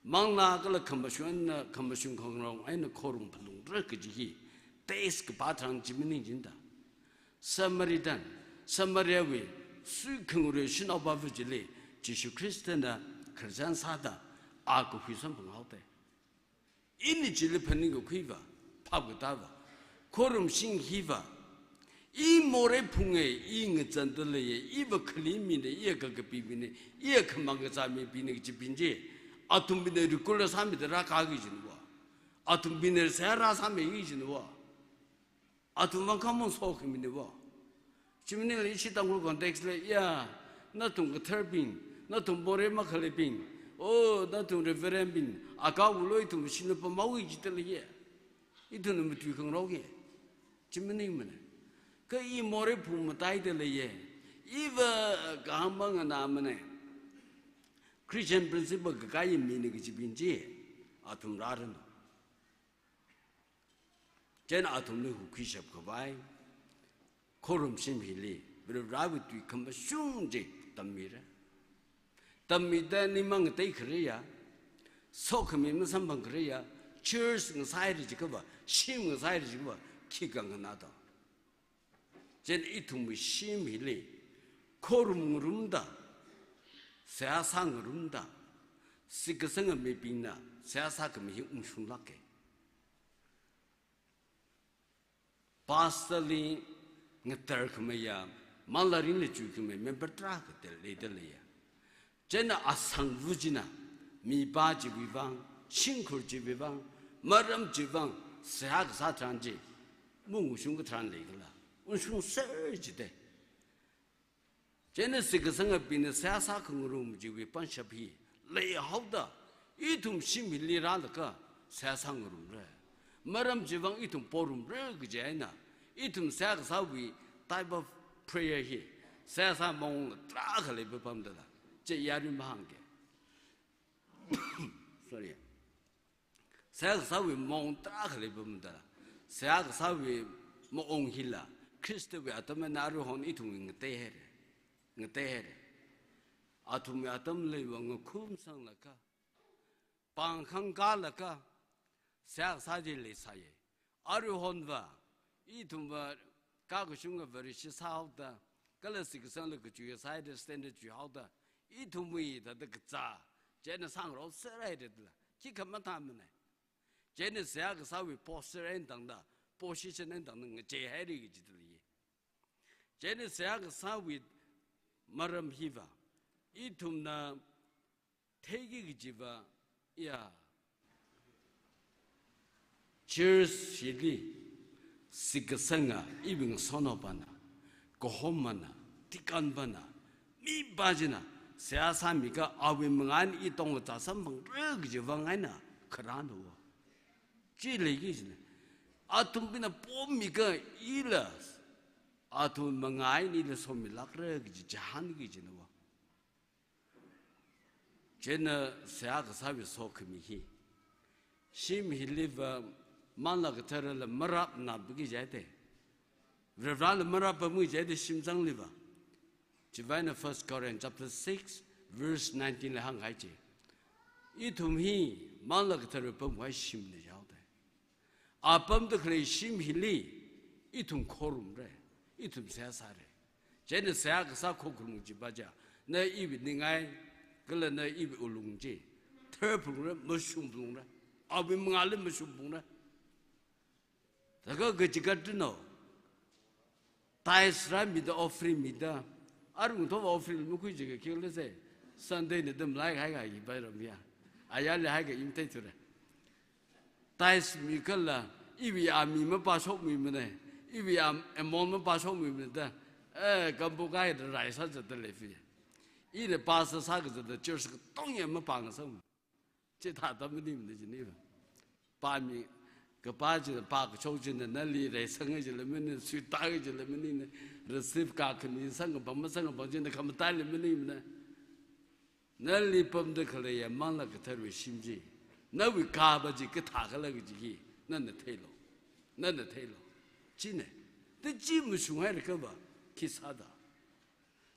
manglā kala khamashung eina, khamashung khangarong eina khorum phalungra kaji hi text kapā tharan chi maning jida. Samaritan, Samariawui sui khangarui shanaopava chili Jishu Khristana khararchan sāda a kahui samphanghaoda. Ina chili phaningkakhuiva, phapkatāva, khorumshim hiva, i morei phunga, i ngachanda leiya, iva khali mina, iya kakapimina, iya khamang kazā mibingna kajibing chi, athumbingna regular sāmida rākaki kajinava. Athumbingna seihā rāsāmiki kajinava. Athumwui vang khamong sokhamina va. Chi maningla ishi Tangkhul context li, ya, nathum katharbing, nathum morei makhaleibing, oh, nathum reverend bing, akha wulo ithum shina pamao jida leiya. Ithumna matui khangarok ye. Chi maningmana. Kha i morei phung mataida leiya. Iva kahāng manganāmana. Christian principle kakāya mina kajibing chi, athum rāranu. Chieina athumli huikhuishap khavai, khorumshim hili Varivarāwui tui khamashung chi tammira. Tammida ningmang ngateikharaya, sokhami masamphangkharaya, church ngasāira jiakhava, shim ngasāira jiakhava, khikha nganāda. Chieina ithumwui shim hili khorum ngarumda, seihā sāngarumda, shitkasanga mibingna seihā sākhami hi ungshunglāka. Pastor li ngatar khameiya, manglā ringli chuikhamei member tarākha leida leiya. Chieina asangva china mipā chiwui vang, shimkhur chiwui vang, maram chiwui vang seihā kasā tharan chi, maungshung katharan leikhala, ungshungser jida. Chieina shitkasangabingna seihā sākhangarum chiwui pangshap hi leihaoda, ithum shim hili rālaga seihā sāngarumra. Maram chiwui vang ithum porumra kaji eina, ithum seihā kasāwui type of prayer hi, seihā sā maong tarākha leipapamdala, chi yarui mahāngke. Sorry. Seihā kasāwui maong tarākha leipapamdala, Seihā kasāwui maong hila, Khristawui atam eina aruihon ithumwui ngateihaira. Ngateihaira. Athumwui atamliva ngakhumsanglaga, pāng khangkālaga, seihā kasā chi leisāya. Aruihonva, ithumva, kakashunga Vareshi sāhaoda, kala shitkasangla kachuiya sāhaida standard chuihaoda, ithumwui thāda kazā, chieina sāngarokserhaida la, khikha mathāmana. Chieina seihā kasāwui posture eina tangda, position eina tangda ngacheihaira kaji thālei. Chieina seihā kasāwui maram hiva, ithumna theiki kajiva, ya, church hili shitkasanga iwui ngasotnaopana, kahomana, deacon pana, mipā china, seihā sāmiakha awui mangā eina i tongkachā samphangra kajiwui vang eina kharāna. Chi leiki kajina. Athumbingna pomiakha ila, athum mangā eina ila somilākra kaji chihānki kajina. Chieina seihā kasāwui sokhami hi, shim hiliva Manglā Katharala marāpna paki jihaida, Varivarāla marāpamki jihaida shimzangliva. Chiwui vang eina First Corinth chapter six, verse nineteen li hānghai chi. Ithum hi Manglā Katharawui pamkhavai shimna jihaoda. A pamda khalei shim hili, ithum khorumra, ithum seihā sāra. Chieina seihā kasā khokharum chiva chiya, na iwui ningai, kala na iwui alung chi, tharphalungra, mashungphalungra, awui mangāli mashungphalungra. Thākha kachigat tino, tithes rāmida, offering mida, arung thova offering makhui jiakha khi lei se, Sunday na dam lai hai ga i bai ram ya. Ayarli haiakha i matheithura. Tithes mikhala, iwui a mi mapāshokmimana, iwui a amount mapāshokmimana da, eh, kampo kaida rai sāzatda leifi. Ina pastor sākazatda church katonga mapāngasang. Chithāda maningmana jiniva. Pāmi, kapā china, pākashok china, nali reisang chila maningmana, suita chila maningmana, receive kakhami samkaphang masamkaphang china khamataili maningmana. Nali pamda khaleiya Manglā Katharawui shim chi, nawui kaba chi kathākhala kaji hi, nana theilu. Nana theilu. China. Da chi mashunghailakhava, khi sāda.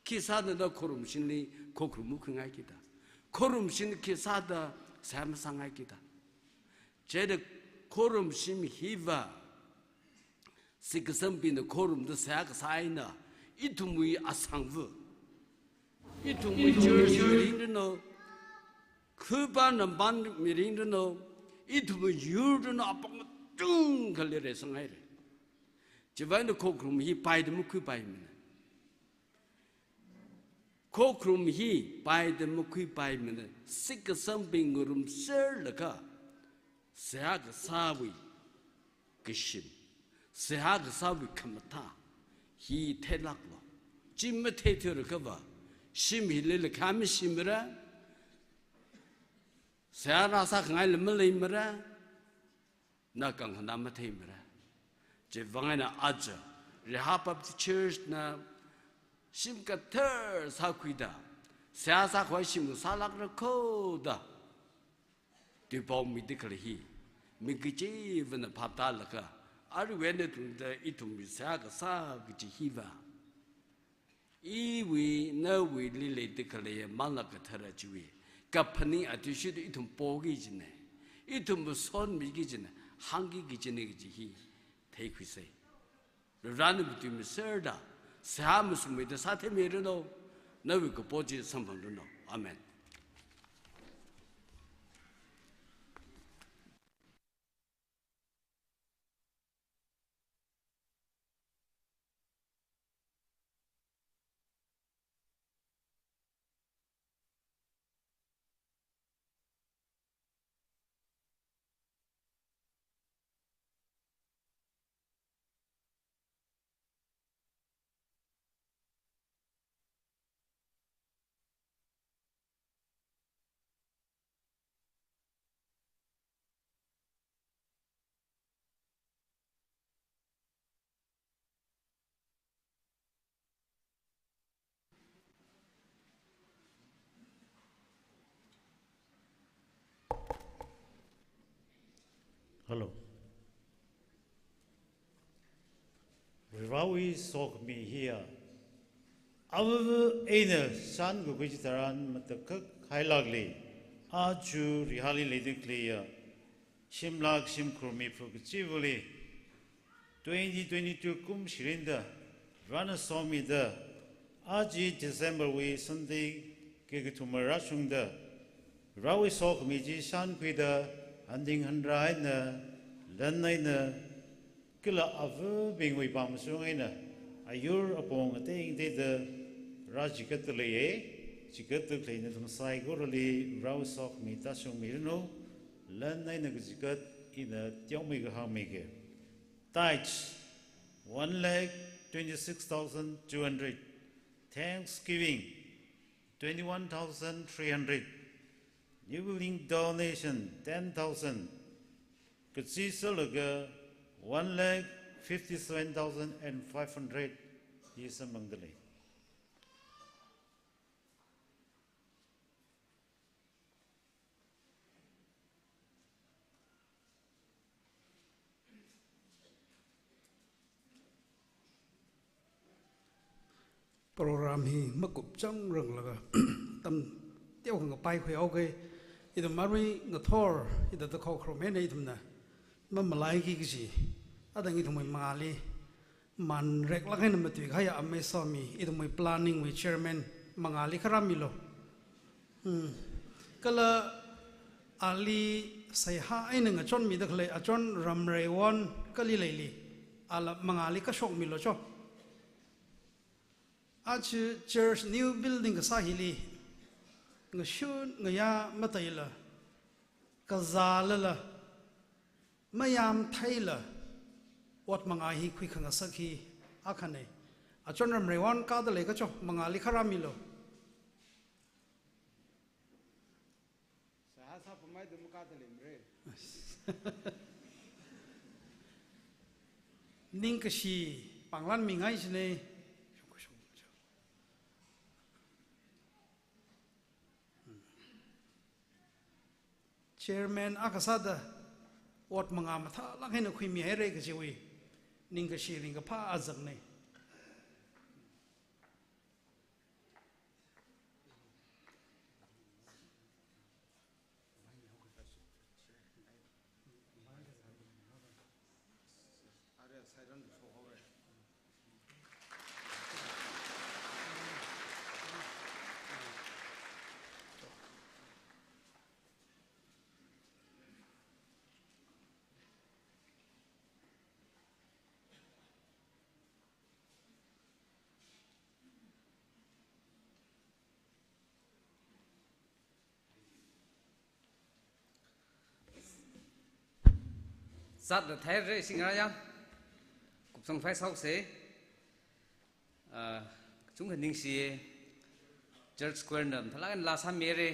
Khi sāda na khorumshimli khokharum makhuingaiki da. Khorumshim khi sāda seihā masāngaiki da. Chieina khorumshim hiva, shitkasangbingna khorumda seihā kasā eina, ithumwui asangva, ithumwui church mirin ranu, khuipa nampan mirin ranu, ithumwui yur ranu apong kachungkhali reisanghaira. Chiwui vang eina khokharum hi paida makhuipaimana. Khokharum hi paida makhuipaimana, shitkasangbing ngarumserlaga, seihā kasāwui kashim, seihā kasāwui khamathā hi theilāklu. Chi matheithuilakhava, shim hilila kha mashimara, seihā rāsākhangaila maleimara, na khanganā matheimara. Chiwui vang eina aja, Reha Baptist Church na shim kathar sākhuida, seihā sākhavai shim sālākra kho da tuipao mida khalei hi, mi kachivana phaptālaga, aruiwui eina tungda ithumwui seihā kasā kaji hiva, iwui, nawuili leida khaleiya Manglā Kathara chiwui kaphaning athishurda ithum poki kajina, ithum masonmiki kajina, hāngki kajina kaji hi theikhuisa. Varivarāna matuimiserda, seihā mashungmeida sātheimiranu, nawui kapo chi samphangranu. Amen. Hello. Varewui sokhami hiya, ava eina shānkakhui chitharan matakhak hailākli, aja Rihali leida khaleiya shimlak shimkhur miphu kachivali, twenty twenty-two kum shirinda Varena somida, aja December wui Sunday kakathuma rāshungda, Varewui sokhami chi shānkhuida, hanting hanra eina, lan eina, kala avabingwui pamshung eina, ayur apong ateng teida rāchigatda leiya. Chigatda khalei nathum saikorali Varewui sokhami tāshungmiranu, lan eina kachigat ina teomeikha hāngmiki. Tithe, one lakh twenty-six thousand two hundred. Thanksgiving, twenty-one thousand three hundred. New building donation, ten thousand. Kachi sālaga, one lakh fifty-seven thousand and five hundred. Hi samphangda lei. Program hi makup chang ranglaga, tam teokha ngapaikhui haoki. Ithum arui ngathor, ithum da khokharum eina ithumna mamalaiki kaji, adang ithumwui mangāli manreklāk eina matuikahaiya Amei Somi, ithumwui planning wui chairman mangāli kharāmilu. Hmm. Kala ali seihā eina ngachonmida khalei achon Ramreiwon Kalileili, ala mangāli kashokmilu cho. Aja church new building kasā hili, ngashun ngayā mataila, kazālala, mayamtheila, ot mangā hi khuikhangasak hi akhana. Achon Ramreiwon Kalileili kacho, mangāli kharāmilu. Seihā sāpamhaida makāda leimara. Ningkashi pānglanmingai jina. Chairman akha sāda ot mangā mathālāk eina khuimihaira kajiwui ningkashi ringkaphā azakna. Zatda theira ishi ngarā ya. Kupsang phai saosa. Ah, kachungkha ningshiya. Church choir na mathālāk eina laa sāmira.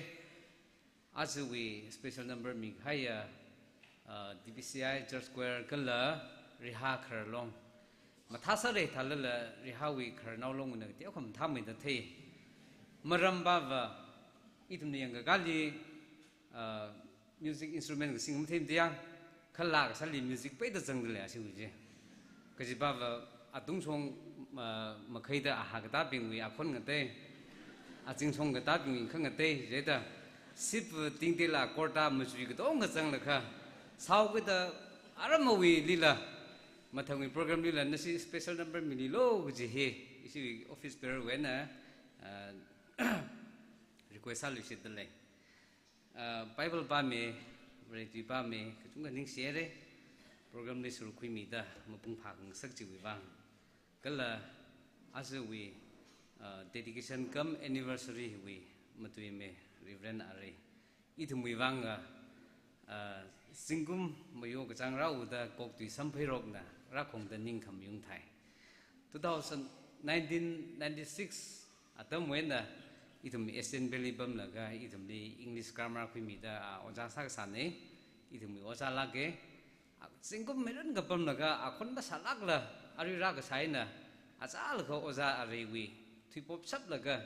Ajawui special number mikahaiya, ah, D B C I Church Choir kala Riha Khararlong. Mathāsāra thālala Rihawui khararnao longna teokha mathāmeida thei. Maram bava, ithumna yangkakāli, ah, music instrument kasing mathei mathei ya, kala kasāli music peida zangda lei ashiwui chi. Kaji bava atungshong, ah, makhaida aha katābingwui akhon ngatei, azingshong katābingwui khangatei, jida sip tingtila korta machui katonga zanglaga, saokida aramawuilila, mathangwui program lila nashi special number mililu kaji hi, ishi office bearer wui eina, ah, request sāluishitda lei. Ah, Bible pāmi, Vare tui pāmi, kachungkha ningshihaira, program li sāruk khuimida mapung phākhangasak chiwui vang. Kala ajawui, ah, dedication cum anniversary wui matuimi Reverend Arei. Ithumwui vang, ah, ah, zingkum mayo kachāng rāuda kok tui samphairokna rākhongda ningkham yungthai. Two thousand, nineteen ninety-six atamwui eina ithum Eastern Valley pamlaga ithumli English grammar khuimida, ah, ojā sākasāna, ithumwui ojā lāka. Ah, zingkum mairan kapamlaga akhon masālākla arui rākasā eina achālakha ojā Areiwui thuipop shaplaga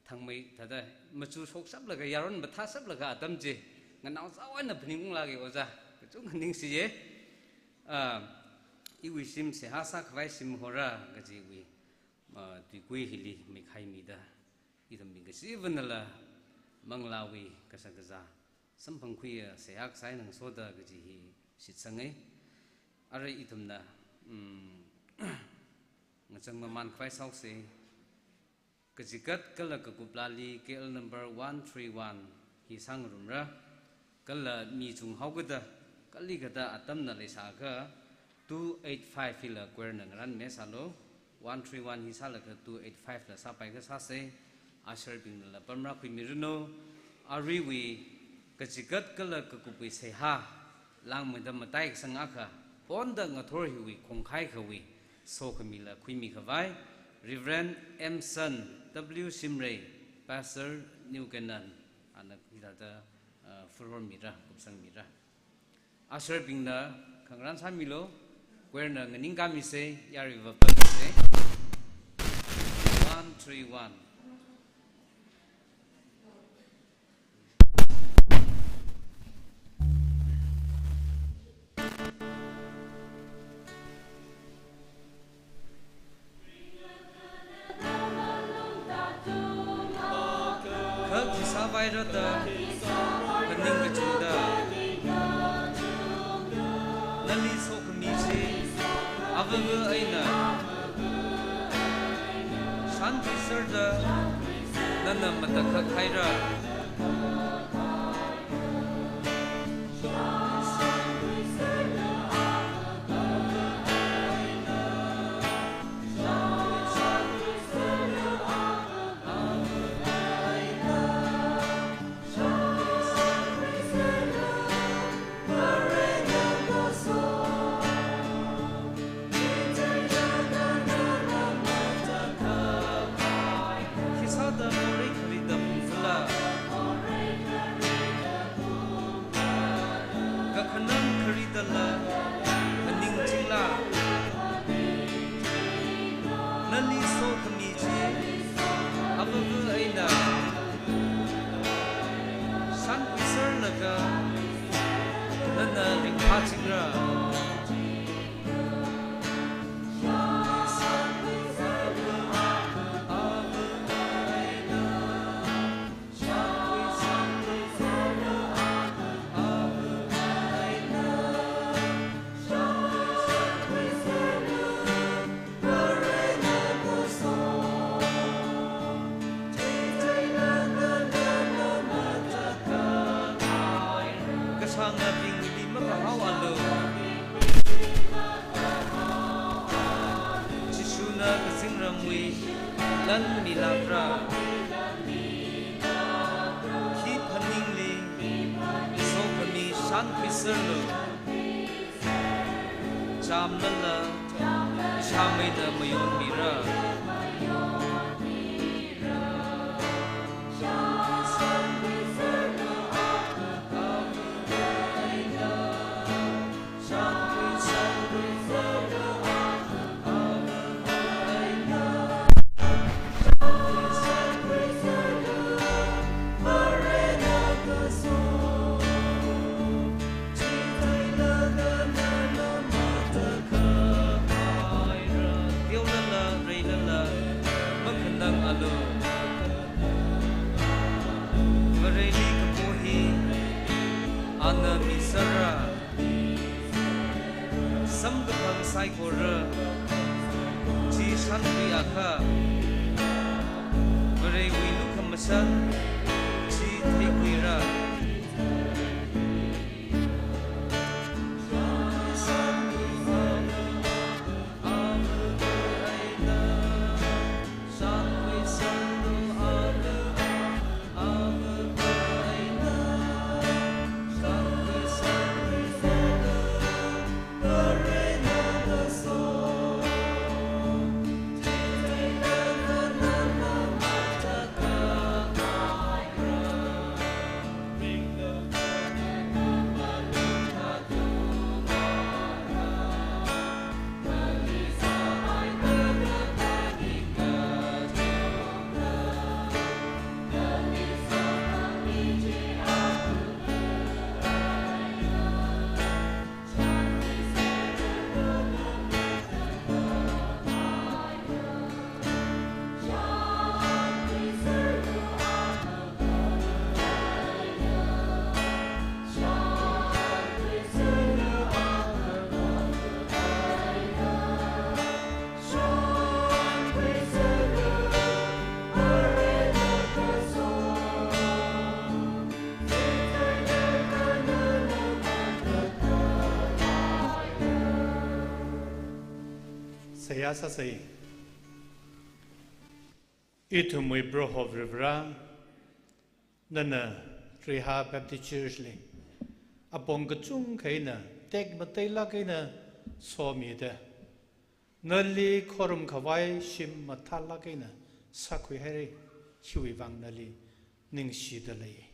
thangmei thāda machu shok shaplaga yaron mathā shaplaga atam chi nganao zao eina phaningung lāka ojā. Kachungkha ningshiya. Ah, iwui shim seihā sākhavai shim hora kajiwui, ah, tuikui hili mikhaimida, ithumbing kachiva̱nala manglāwui kashak kazā samphangkhuiya seihā kasā eina ngasoda kaji hi shitsanga. Arui ithumna, mm, ngachang mamānkhavai sāhaosa. Kachigat kala kakup laali K L number one three one hi sāngarumra. Kala mi chunghaokada, kalikha atamna leisāakha two eight five hila choir na ngaranmi sālu. One three one hi sālaga two eight five la sāpai kasāsa. Usher bingnala pamrākhuimiranu. Aruiwui kachigat kala kakupwui seihā langmeida mataikasang akha, ponda ngathor hiwui khongkhai khawui sokhamila khuimikhavai Reverend Emson W Shimray, Pastor New Canaan, ana hithāda, uh, furhormira, kupsangmira. Usher bingna khangarān sāmilu, choir na nganingkāmisa, yaruiva pamisa. One three one. Kha khisāvaira da phaning kachungda, nali sokhami chi avāva eina shānkhuiserda, nana matakhak haira. Khisāda morei kharida phungkhala? Kakhanang kharidala phaningchingla? Nali sokhami chi avāva eina shānkhuiserlaga nana ringphāchingra. Kashāngabingli makahaoalu. Jishuna kazingramwui lan milākra. Hi phaningli sokhami shānkhuiserlu. Chamnala, chammeida mayonmira. Teolala, reilala, makhanangalu. Vareili kapo hi ana misera. Samkaphang saikora chi shānkhuiakha, Varewui lukhamashan chi theikhuira. Seihā sāsei. Ithumwui Proho Varivara, nana Reha Baptist Church li apong kachungkha eina tekmateilāk eina somida, nali khorumkhavai shim mathālāk eina sākhuihaira, hiwui vang nali ningshida lei.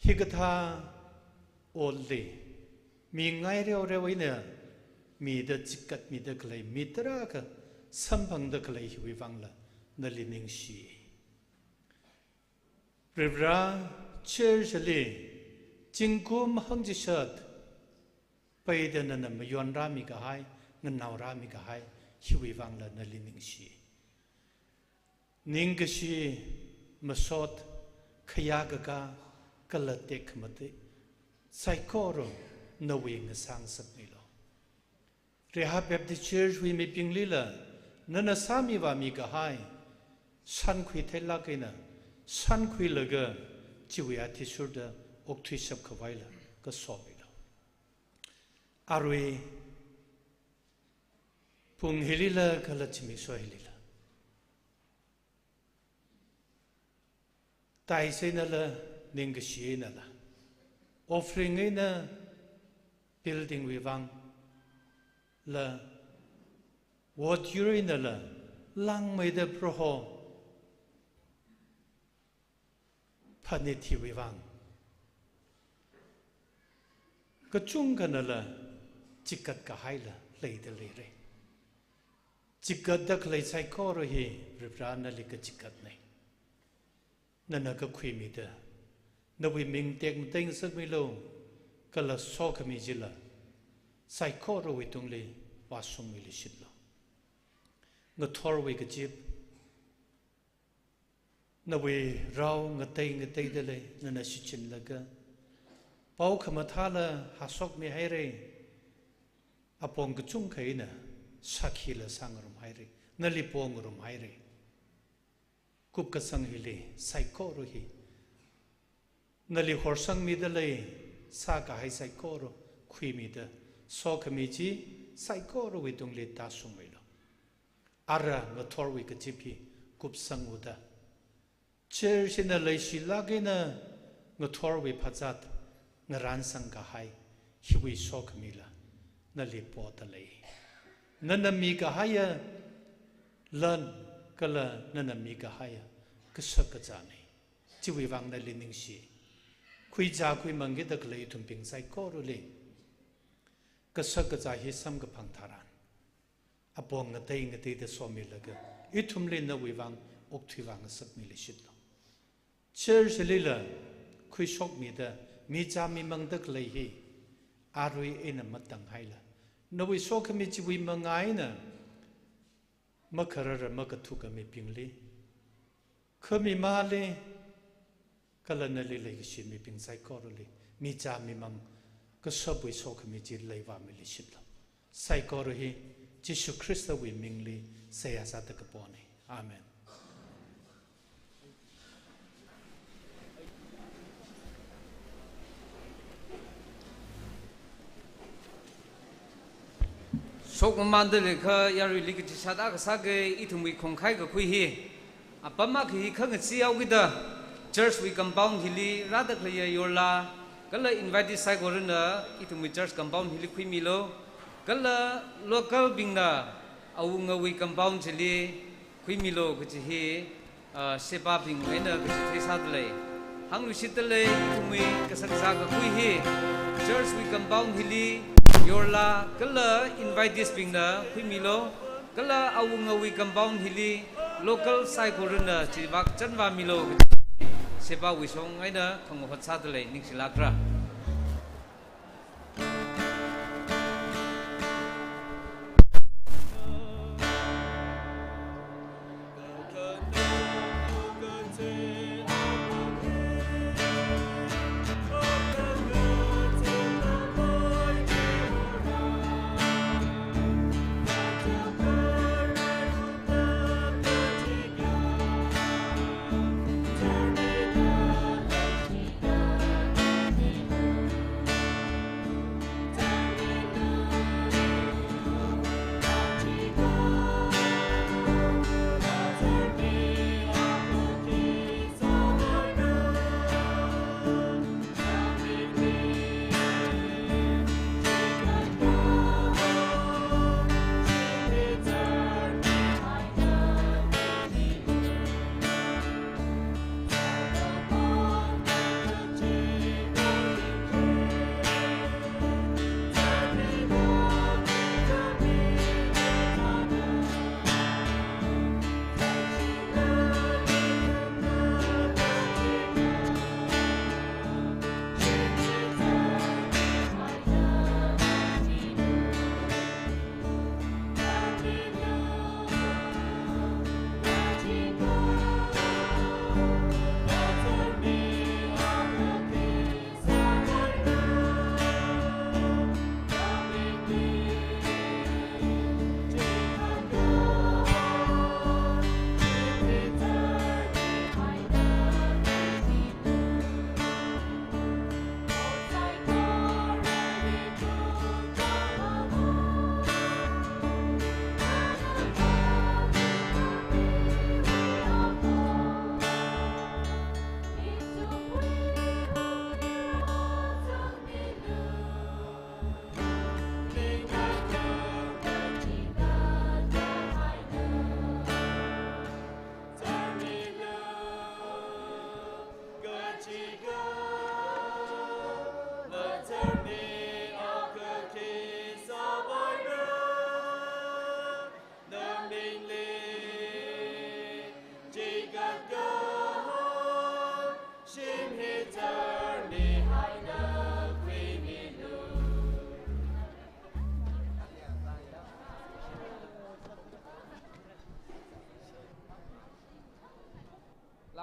Hikathā otli mi ngaireoreo eina mida chikatmida khalei mi tarākha samphangda khalei hiwui vangla nali ningshi. Varivara, church li zingkum hangchishat peida nana mayonrāmi kahai, nganaorāmi kahai, hiwui vangla nali ningshi. Ningkashi, masot, khayākakā, kala tekhamatei saikora nawui ngasāngasakmilu. Reha Baptist Church wui mibinglila nana sāmivāmi kahai shānkhui theilāk eina shānkhuilaga, chiwui athishurda okthuishap khavaila kasomilu. Arui pung hilila kala zimiksho hilila, tithes einala, ningkashi einala, offering eina, building wui vangla, wot yur einala, langmeida Proho phanit hiwui vang kachungkhanala chikat kahaila leida leira. Chikatda khalei saikora hi Varivara nali kachikatna. Nana kakhuimida, nawui ming tekmateingasakmilu, kala sokhami chila saikorawui tungli vāshungmiluishitlu. Ngathorwui kazip, nawui rao ngateingateida lei, nana shichinlaga, pao khamathāla hāshokmihaira, apong kachungkha eina sākhila sāngarumhaira, nali pongarumhaira. Kupkasang hili saikora hi nali horsangmida lei, sākahai saikora khuimida, sokhami chi saikorawui tungli tāshungmilu. Ara ngathorwui kazip hi kupsanguda, church eina leishilāk eina ngathorwui phazat ngaransang kahai hiwui sokhamila nali poda lei. Nana mikahaiya lan kala nana mikahaiya kashakazāna. Chiwui vang nali ningshi. Khuizā khuimangkida khalei ithumbing saikorali kashakazā hi samkaphang tharan, apong ngateingateida somilaga, ithumli nawui vang okthui vāngasakmiluishitlu. Church lila khuishokmida, michā mimangda khalei hi arui eina matanghaila, nawui sokhami chiwui manga eina makharara makathuka mibingli, khamimali, kala nali leikashi mibing saikorali michā mimang kashapwui sokhami chi leivāmiluishitlu. Saikora hi Jishu Khristawui mingli seihā sāda kapona. Amen. Shokmamanda leikha yaruili kachishat akha sāga, ithumwui khongkhai kakhui hi apam akha hi khangacheehaokida, church wui compound hili rāda khaleiya yorla kala invitee saikorana ithumwui church compound hili khuimilu. Kala local bingna awungawui compound chili khuimilu kachi hi, ah, shebābing eina kachithei sāda lei. Hāngluishitda lei, ithumwui kashakazā kakhui hi church wui compound hili yorla kala invitees bingna khuimilu, kala awungawui compound hili local saikorana chivak chanvāmilu kachi shebāwui shong eina khangahot sāda lei, ningshilākra.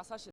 Laa sāshi